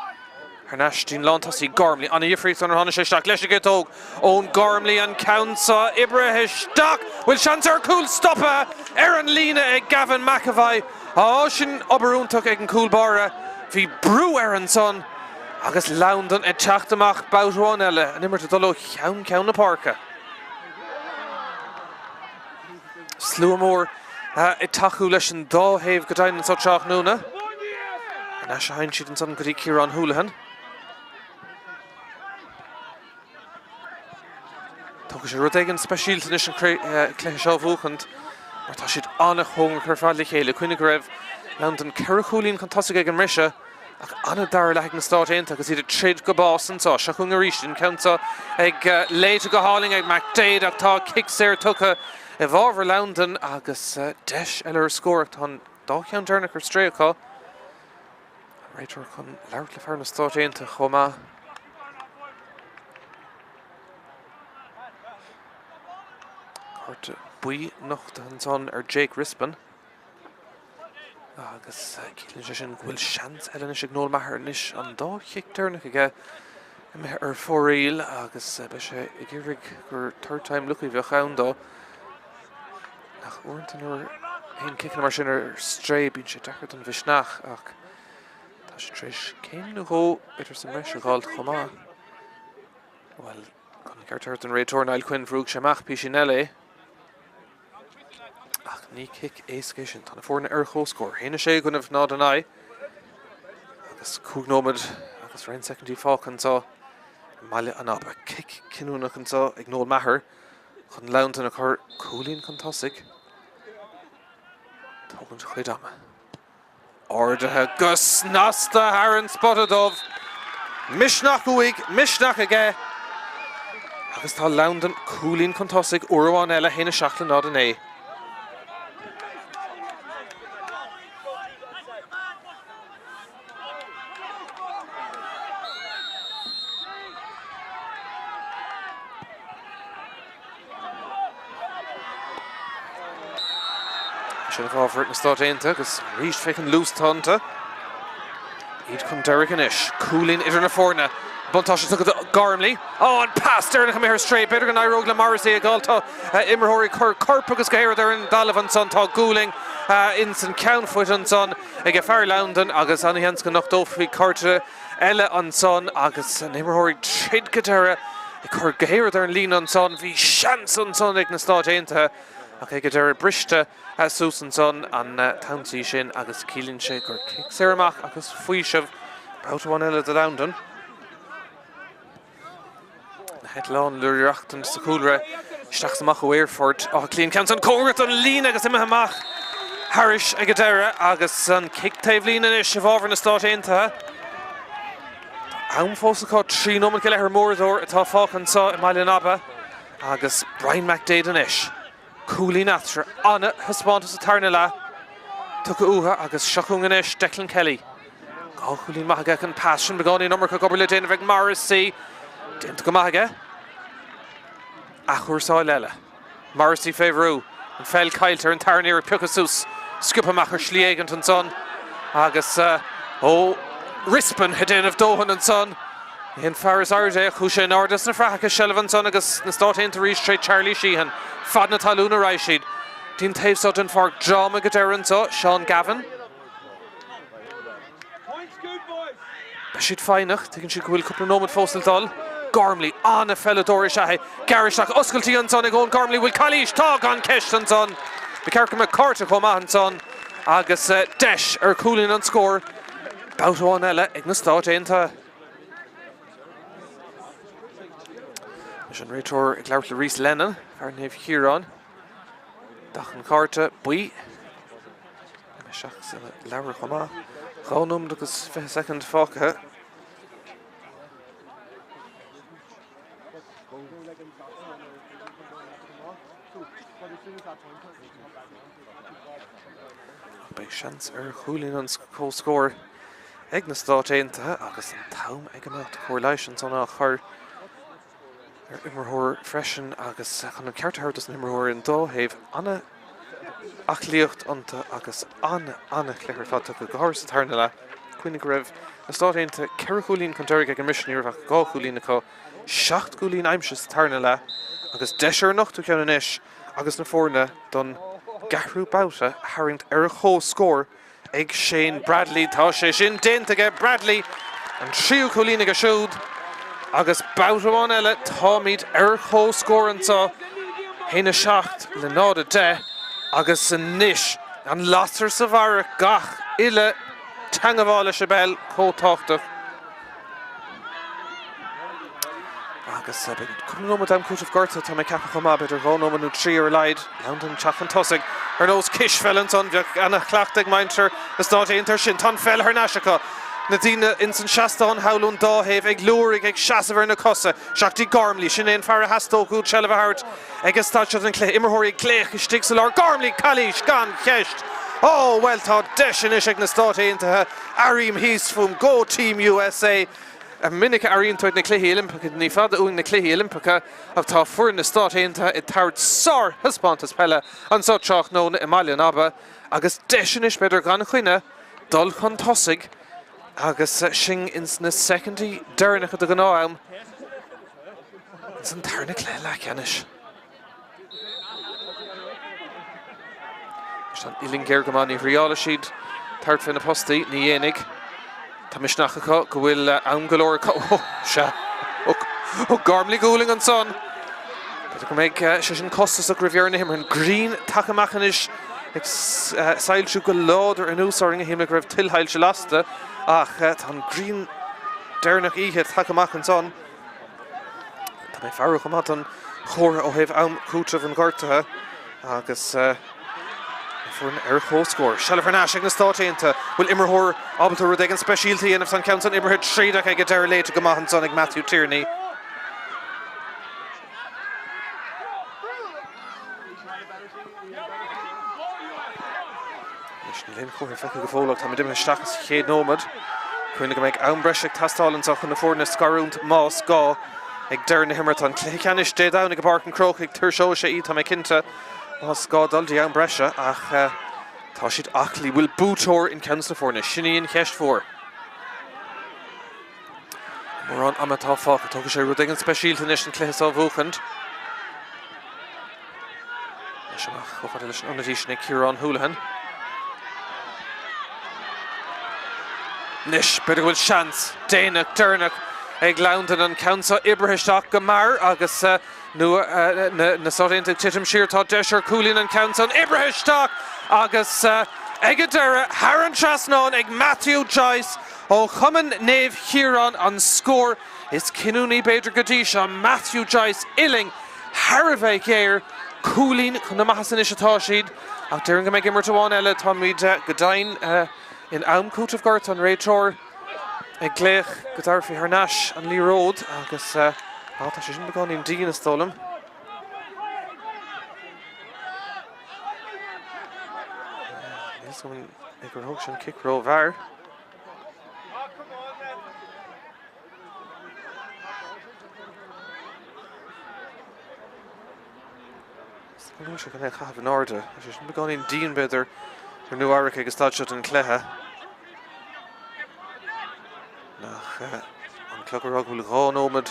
Thar n-ais dtí'n lántosaí Gormley. Ana-dhifríocht nuair a tháinig sé isteach leis an gciotóg. Eoin Gormley an ceann seo oibrithe isteach. Bhfuil seans ar chúl stoptha ar an líne ag Gavin McEvoy. Á, sin obair iontach ag an gcúl báire. Bhí brú air ansan agus Londain ag teacht amach babhta amháin eile. An imirt ag dul ó cheann ceann na páirce. Slua mór ag tacú leis an dá thaobh go deimhin anseo tráthnóna. Thar n-ais a théann siad ansan go dtí Ciarán Houlihan. Tógfaidh sé rud éigin speisialta anois an cluiche seo a bhuachaint mar tá siad an-chóngarach ar fad le chéile. Cuimhnigh go raibh Londain ceithre chúilín chun tosaigh ag an mbriseadh ach an-dara leath ag na Stáit Aontaithe agus iad ag troid go bás anseo. Seo chugainn arís an ceann seo ag léite go hálainn ag McDaid ach tá cic saor tugtha i bhfabhar Londain agus deis eile ar scór ach tá an dá cheann deireanach ar strae acu. An réiteoir chun labhairt le fear na Stáit Aontaithe chomh maith. Cárta buí nochtaithe ansan ar Jake Rispin agus ciallaíonn sé sin go bhfuil seans eile anois ag Noel Maher anois an dá chic deireanach aige imithe ar fóraoil agus beidh sé ag iarraidh gur third time lucky a bheadh ann dó. Ach uaireanta nuair a théann ciceanna mar sin ar strae bíonn sé deacair don mhisneach ach tá sé tar éis céim nó dhó b'fhéidir sa mbreis a dh'fháilt chomh maith. Bhuel, chun an ceart a thabhairt don réiteoir Niall Quinn, bhrúigh sé amach písín eile é. Ach ní cic éasca é sin. Tá na foirne ar comhscór. 1-6 i gcoinnibh 0-9. Agus 5 nóiméad agus roinnt soicindí fágtha anseo i mBaile an Aba. Cic cinniúnach anseo ag Noel Maher chun Londain a chur cúilín chun tosaigh. Tógaint a chuid ama. Ardaithe go snasta thar an spota dubh. Misneach uaidh, misneach aige. Agus tá Londain cúilín chun tosaigh uair amháin eile, 1-7 le 0-9. Sin i bhfabhar na Stát Aontaithe agus arís féach an luas atá iontu. Iad chun deiridh anois. Cúilín idir na foirne. Buntáiste tugtha do Gormley. Ó, an pas deireanach imithe ar strae. B'fhéidir go n-éireodh le Morrissey a ghabháil. Tá imreoirí ag cur corp agus go háirid ar an dtalamh ansan. Tá gualainn ins an ceannfoot ansan ag fear Londain agus an-sheans go nochtófaí cárta eile ansan agus na himreoirí ag troid go deireadh, ag cur go háirid ar an líne ansan. Bhí seans ansan ag na Stáit Aontaithe ach ag an deireadh briste suas ansan an t-ionsaí sin agus ciallaíonn sé gur cic saor amach agus faoiseamh babhta amháin eile do Londain. Na heitleáin le reachtaint sa chúlra isteach is amach ó aerfort Átha Cliath. An ceann san cóngarach don líne agus imithe amach thairis ag an deireadh agus an cic taobh líne anois i bhfabhar na Stát Aontaithe. Tá am fós acu, 3 nóiméad go leith ar mórthóir atá fágtha anseo i mBaile an Aba agus Brian McDaid anois. Cúilín eatarthu, ana-thaispeántas sa tarna leath tugtha uathu agus seo chugainn anois Declan Kelly. Dhá chúilín maith aige an pas sin beagáinín iomarca ag obair le déanamh ag Morrissey. Déanta go maith aige. Athchúrsáil eile. Morrissey fé bhrú. An pheil caillte ar an tarna iarraidh piocadh suas. Sciobtha amach ar shlí éigint ansan agus ó Rispin ag déanamh dóthain ansan. Ní hé an fear is airde é ach chuaigh sé in airde sna fraitheacha seilbh ansan agus na Stáit Aontaithe arís tré Charlie Sheehan. Fad na talún a raghaidh siad. Dtí'n taobh seo den pháirc dráma go deireadh anso, Seán Gavin. Beidh siad foighneach, tuigeann siad go bhfuil cúpla nóiméad fós le dul. Gormley, an-pheileadóir is ea é. Gearradh isteach, oscailtí ansan ag Eoin Gormley. Bhfuil calaois? Tá, gan ceist ansan. Ba cheart go mbeadh cárta chomh maith ansan agus deis ar chúilín an scóir babhta amháin eile ag na Stáit Aontaithe. Leis an réiteoir ag labhairt le Rhys Lennon, fear Naomh Chiaráin. Dath an chárta buí. Isteach sa leabhar chomh maith. 2 nóiméad agus 20 soicind fágtha. Beidh seans ar chúilín an comhscóir ag na Stáit Aontaithe agus an t-am ag imeacht. Cóir leighis ansan á chur ar imreoir freisin agus chun an ceart a thabhairt dos na himreoirí an dá thaobh, an-aclaíocht iontu agus an-an-chluiche ar fad tugtha, go háirithe sa tarna leath. Cuimhnigh go raibh na Stáit Aontaithe ceithre chúilín chun deiridh ag an mbriseadh, ní raibh ach dhá chúilín acu, seacht gcúilín aimsithe sa tarna leath agus deis ar an ochtú ceann anois agus na foirne don gceathrú babhta a tharraingt ar a chomhscór. ag Shane Bradley. Tá sé sin déanta aige Bradley, an tríú cúilín aige siúd agus babhta amháin eile táimid ar comhscór anseo, 1-7 le 0-10 agus anois an lasair sa bharrach gach uile teangmháil leis an bpeil chomh tábhachtach. Agus beidh cúpla nóiméad d'am cúitimh gorta, tá mé ag ceapadh chomh maith, b'fhéidir dhá nóiméad nó trí ar a laghad. Londain ag teacht chun tosaigh ar nós cispheile ansan. Bheadh ana-chleachtadh ag muintir na Stáit Aontaithe air sin. Tá an pheil thar n-ais acu. Na daoine ins an seastán thall ón dá thaobh ag liúirigh, ag seasamh ar na cosa. Isteach dtí Gormley. Sin é an fear a theastódh uait seilbh a thabhairt ag an staid seo den chluiche. Imreoirí ag glaoch istigh sa lár. Gormley! Calaois! Gan cheist! Ó, bhuel, tá deis anois ag na Stáit Aontaithe. Airím thíos fúm. Go Team USA! minic a airíonn tú ag na Cluichí Oilimpeacha, ní fada uainn na Cluichí Oilimpeacha ach tá foireann na Stát Aontaithe ag tabhairt sárthaispeántas peile anseo tráthnóna i mBaile an Aba agus deis anois, b'fhéidir gan choinne, dul chun tosaigh agus sinn ins na soicindí deireanacha de ghnáth-am ins an tarna cluiche leathcheannais. Anois tá an uillinn géar go maith, ní thriálfaidh siad tabhairt fé na postaí, ní dhéanfaidh. Tá misneach acu go bhfuil am go leor acu. Ó, sea. Ó, Gormley gualainn ansan. B'fhéidir go mbeidh sé sin costasach roimh dheireadh na himeartha. An ghrian tagtha amach anois ag soilsiú go láidir anuas orainn. Shíl mé go raibh tuilshoilse lasta ach tá an ghrian deireanach oíche tagtha amach ansan. Tá mé ag faire chomh maith don chomhartha ó thaobh am cúitimh an ghortaithe agus na foirne ar comhscór. Seilbh thar n-ais ag na Stáit Aontaithe. Bhfuil imreoir ábalta rud éigin speisialta a dhéanamh? Tá an ceann san oibrithe tríd ach ag an deireadh léite go maith ansan ag Matthew Tierney. Anois níl aon chomhartha feicthe go fóill ach táimid imithe isteach sa chéad nóiméad. Cuimhnigh go mbeidh am breise ag teastáil anseo chun na foirne a scarúint más gá ag deireadh na himeartha. An cluiche ceannais Dé Domhnaigh i bPáirc an Chrócaigh, tuirseoidh sé iad, tá mé cinnte, más gá dul dtí am breise ach tá siad aclaí. Bhfuil buaiteoir in ceann de na foirne? Sin í an cheist mhór. Mórán ama atá fágtha. Tógfaidh sé rud éigin speisialta anois an cluiche seo a bhuachaint. Anois amach chomh fada leis an ionadaí sin ag Ciarán Houlihan. Anois, b'fhéidir go bhfuil seans déanach, deireanach ag Loudon an ceann seo oibrithe isteach go mear agus na na Stáit Aontaithe ag titim siar. Tá deis ar chúilín an ceann san oibrithe isteach agus ag an deireadh thar an trasnán ag Matthew Joyce Ó Chumann Naomh Chiarán an scór is cinniúnaí b'fhéidir go dtí seo, Matthew Joyce, uillinn thar a bheith géar, cúilín chun na maitheasa anois atá siad ach déarfainn go mbeidh imirt amháin eile, táimid go deimhin in am cúitimh gortaithe, an réiteoir ag glaoch go dtabharfaí thar n-ais an liathróid agus á tá sé sin beagáinín dian is dóigh liom. Níl 's agam an gur thóg sé an cic rómhear. Ní bhfuil sé chun é a chaitheamh in airde. Tá sé sin beagáinín dian b'fhéidir ar Nua Eabhrac ag an staid seo den chluiche. Nach an clog ag rá go bhfuil 2 nóiméad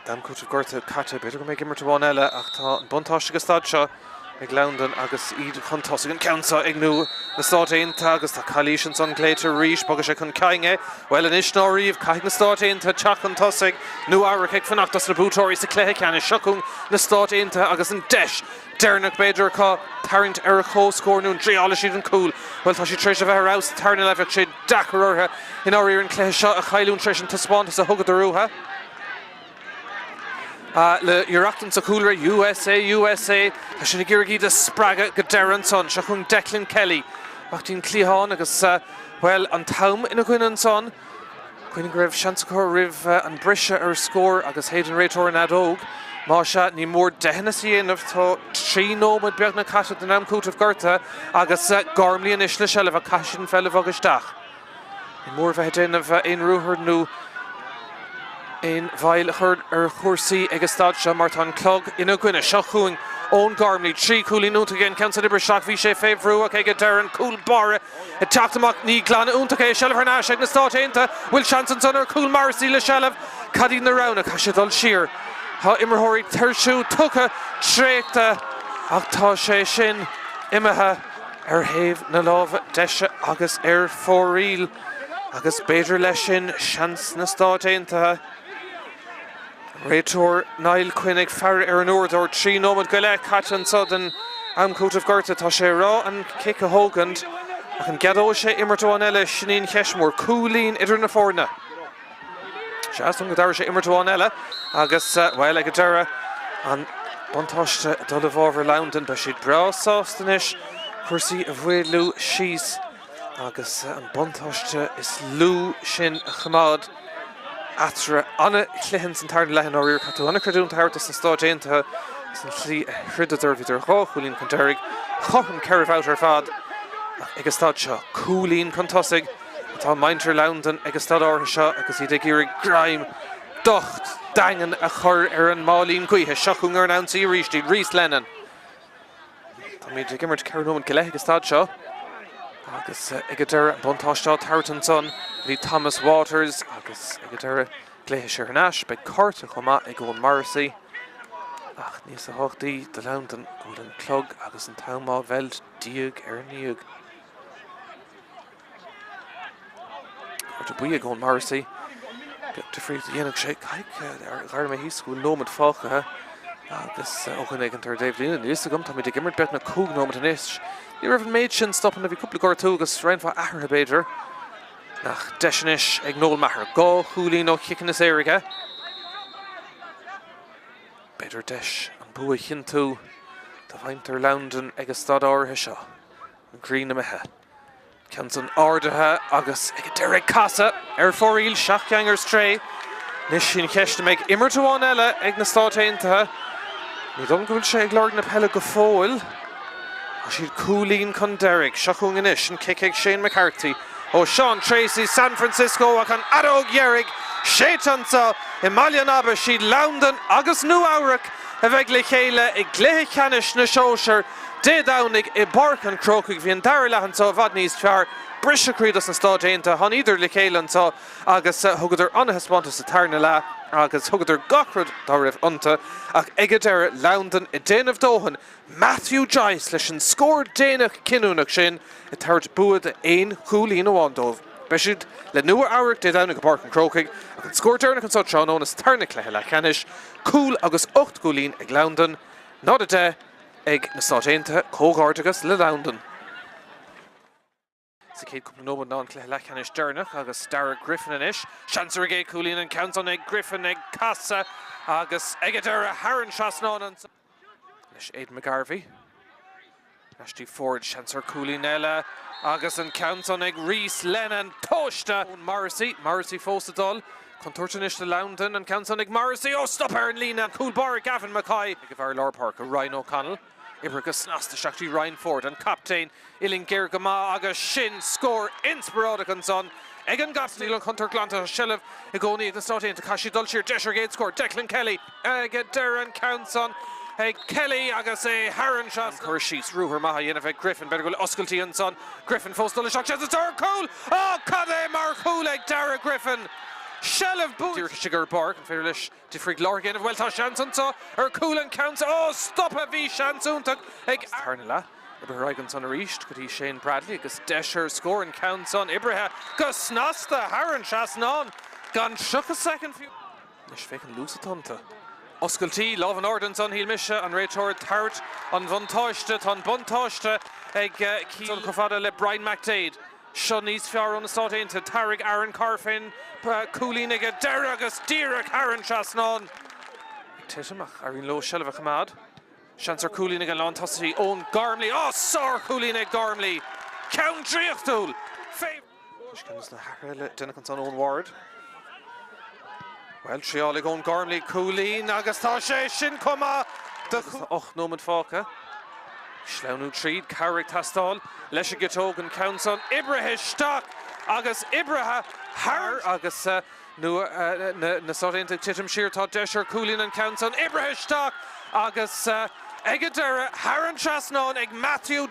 d'am cúitimh gortaithe caite. B'fhéidir go mbeidh imirt amháin eile ach tá an buntáiste ag an staid seo ag Loudon agus iad chun tosaigh. An ceann seo ag Nua na Stáit Aontaithe agus tá calaois ansan glaoite arís. Bogfaidh sé chun cinn é. Bhuel anois ná riamh, caithfidh na Stáit Aontaithe teacht chun tosaigh. Nua Eabhrac ag fanacht dos na buaiteoirí sa chluiche ceannais. Seo chugainn na Stáit Aontaithe agus an deis deireanach b'fhéidir acu tarraingt ar a chomhscór nó an dtriálfaidh siad an cúl. Bhuel tá siad tar éis a bheith ar fheabhas sa tarna leath. Bheadh sé deacair orthu i ndáiríre an cluiche seo a chailliúint tar éis an taispeántas a thugadar uathu. Le hiarracht sa chúlra, USA, USA, tá siad ag iarraidh iad a spreagadh go deireadh ansan. Seo chugainn Declan Kelly. Amach dtí an cliathán agus, bhuel, an t-am ina gcoinne ansan. Cuimhnigh go raibh seans acu roimh an briseadh ar scór agus shéid an réiteoir an fheadóg. Má sea, ní mór deitheanas a dhéanamh. Tá 3 nóiméad beagnach caite den am cúitimh gortaithe agus Gormley anois le seilbh ach caithfidh siad an pheil a bhogadh isteach. Ní mór a bheith ag déanamh aon ruathar nó aon mhoill a chur ar chúrsaí ag an staid seo mar tá an clog ina gcoinne. Seo chugainn Eoin Gormley, 3 chúilín iontach aige, an ceann san oibrithe isteach, bhí sé fé bhrú ach ag an deireadh an cúl báire ag teacht amach, ní glanadh iontach é, seilbh thar n-ais ag na Stáit Aontaithe, bhfuil seans ansan ar chúl Morrissey le seilbh, cad iad na roghanna, caithfidh sé dul siar, tá imreoirí tuirsiúil tugtha traochta ach tá sé sin imithe. ar thaobh na láimhe deise agus ar fóraoil agus b'fhéidir leis sin seans na Stáit Aontaithe. Réiteoir Niall Quinn ag faire ar an uaireadóir. 3 nóiméad go leith caite anseo den am cúitimh gortaithe. Tá sé ag rá an cic a thógaint ach an gceadóidh sé imirt amháin eile? Sin í an cheist mhór. Cúilín idir na foirne. Sea, is dóigh go dtabharfaidh sé imirt amháin eile agus, bhuel, ag an deireadh, an buntáiste ag dul i bhfabhar Loudon. Beidh siad breá sásta anois cúrsaí a mhaolú síos agus an buntáiste is lú sin a choimeád eatarthu. An-chluiche san tarna leath i ndáiríre. Caithfidh tú an-chreidiúint a thabhairt dos na Stáit Aontaithe as an tslí a throideadar. Bhíodar dhá chúilín chun deiridh, cothrom ceithre bhabhta ar fad ach ag an staid seo, cúilín chun tosaigh. Tá muintir Londan ag an staid áirithe seo agus iad ag iarraidh greim docht daingean a chur ar an máilín gaoithe. Seo chugainn ar an ionsaí arís iad, Rhys Lennon. Táimid ag imirt 4 nóiméad go leith ag an staid seo agus ag an deireadh an buntáiste á tabhairt ansan go dtí Thomas Waters agus ag an deireadh glaofaidh sé thar n-ais. Beidh cárta chomh maith ag Eoin Morrissey ach níos tábhachtaí do Londain go bhfuil an clog agus an t-am á mheilt diaidh ar ndiaidh. Cárta buí ag Eoin Morrissey. Beag difríocht a dhéanfadh sé. Caithfidh, dh'airigh mé thíos go bhfuil nóiméad fágtha agus ó dhuine éigin ar an dtaobhlíne, níl fhios agam, táimid ag imirt beagnach 5 nóiméad anois. Ní raibh an méid sin stopanna, bhí cúpla gortú agus roinnt mhaith athruithe b'fhéidir. Ach deis anois ag Noel Maher. 2 chúilín ó chiceanna saora aige. B'fhéidir deis an bua a chinntiú do mhuintir Londain ag an staid áirithe seo. An ghrian imithe. Ceann san ardaithe agus ag an deireadh ag casadh ar fóraoil, seachgheang ar strae. Anois an cheist an mbeidh imirt amháin eile ag na Stáit Aontaithe? Ní dóigh liom go bhfuil sé ag lorg na peile go fóill. Tá siad cúilín chun deiridh. Seo chugainn anois an cic ag Shane McCarthy ó Sean Treacy, San Francisco ach an fheadóg dheiridh séidte anseo i mBaile an Aba. Siad Londain agus Nua Eabhrac a bheidh le chéile i gcluiche ceannais na sóisear. Dé Domhnaigh i bPáirc an Chrócaigh bhí an dara leath anseo i bhfad níos fearr. Briseadh croí dos na Stáit Aontaithe. Thánaíodar le chéile anseo agus thugadar an-thaispeántas sa tarna leath agus thugadar gach rud dá raibh iontu. Ach ag an deireadh, Londain ag déanamh dóthain, Matthew Joyce leis an scór déanach cinniúnach sin ag tabhairt bua d'aon chúilín amháin dóibh. Beidh siad le Nua Eabhrac Dé Domhnaigh i bPáirc an Chrócaigh ach an scór deireanach anseo tráthnóna sa tarna cluiche leathcheannais, cúl agus 8 gcúilín ag Londain, 0-10. ag na Stáit Aontaithe, comhghairdeachas le Londain. Sa chéad cúpla nóiméad ná an cluiche leathcheannais deireanach agus Darragh Griffin anois. Seans ar an gcéad chúilín, an ceann san ag Griffin ag casadh agus ag an deireadh thar an trasnán ansan. Anois Aidan McGarvey. Ashley Ford, seans ar chúilín eile agus an ceann san ag Rhys Lennon tomhaiste. Morrissey, Morrissey fós ag dul. Contúirt anois do Londain, an ceann san ag Morrissey, ó stop ar an líne, an cúl báire Gavin Mackay. Ag an bhfear lár páirce, Ryan O'Connell, oibrithe go snasta isteach dtí Ryan Ford, an captaen, uillinn géar go maith agus sin scór inspioráideach ansan ag an gcaptaen. Níl an chontúirt glanta, tá seilbh i gcónaí ag na Stáit Aontaithe, caithfidh siad dul siar, deis ar an gcéad scór, Declan Kelly ag deireadh an ceann san ag Kelly agus é thar an trasnán. Cur síos, ruathar maith á dhéanamh ag Griffin, b'fhéidir go bhfuil oscailtí ansan, Griffin fós dul isteach, seans ar chúl! Á, cad é mar chúl ag Darragh Griffin! Seilbh buaite! Díreach istigh ar an bpáirc, an féidir leis difríocht láithreach a dhéanamh? Bhuel, tá seans anseo ar chúl an ceann seo. Ó, stoptha! Bhí seans iontach ag. Sa tarna leath, oibrithe ar aghaidh ansan arís go dtí Shane Bradley agus deis ar scór an ceann san oibrithe go snasta thar an trasnán gan 30 soicind fiú. Anois féach an luas atá iontu. Oscailtí, lámh in airde ansan, shíl mise, an réiteoir ag tabhairt an bhuntáiste. Tá an buntáiste ag Cill chomh fada le Brian McDaid. Seo níos fearr ó na Stáit Aontaithe. Tabharfaidh Aaron Carr fén cúilín ag an deireadh agus díreach thar an trasnán. Ag titim ach éiríonn leo seilbh a choimeád. Seans ar chúilín ag an lántosaí Eoin Gormley. Á, sár-chúilín ag Gormley! Ceann draíochtúil! Fé. Anois ceann de na hathruithe le déanamh ansan Eoin Ward. Bhuel, triáil ag Eoin Gormley, cúilín agus tá sé sin chomh maith do Agus tá 8 nóiméad fágtha. Sleamhnú tríd, cabhair ag teastáil leis an gciotóg, an ceann san oibrithe isteach agus oibrithe thar agus na Stáit Aontaithe ag titim siar. Tá deis ar chúilín an ceann san oibrithe isteach agus ag an deireadh thar an trasnán ag Matthew.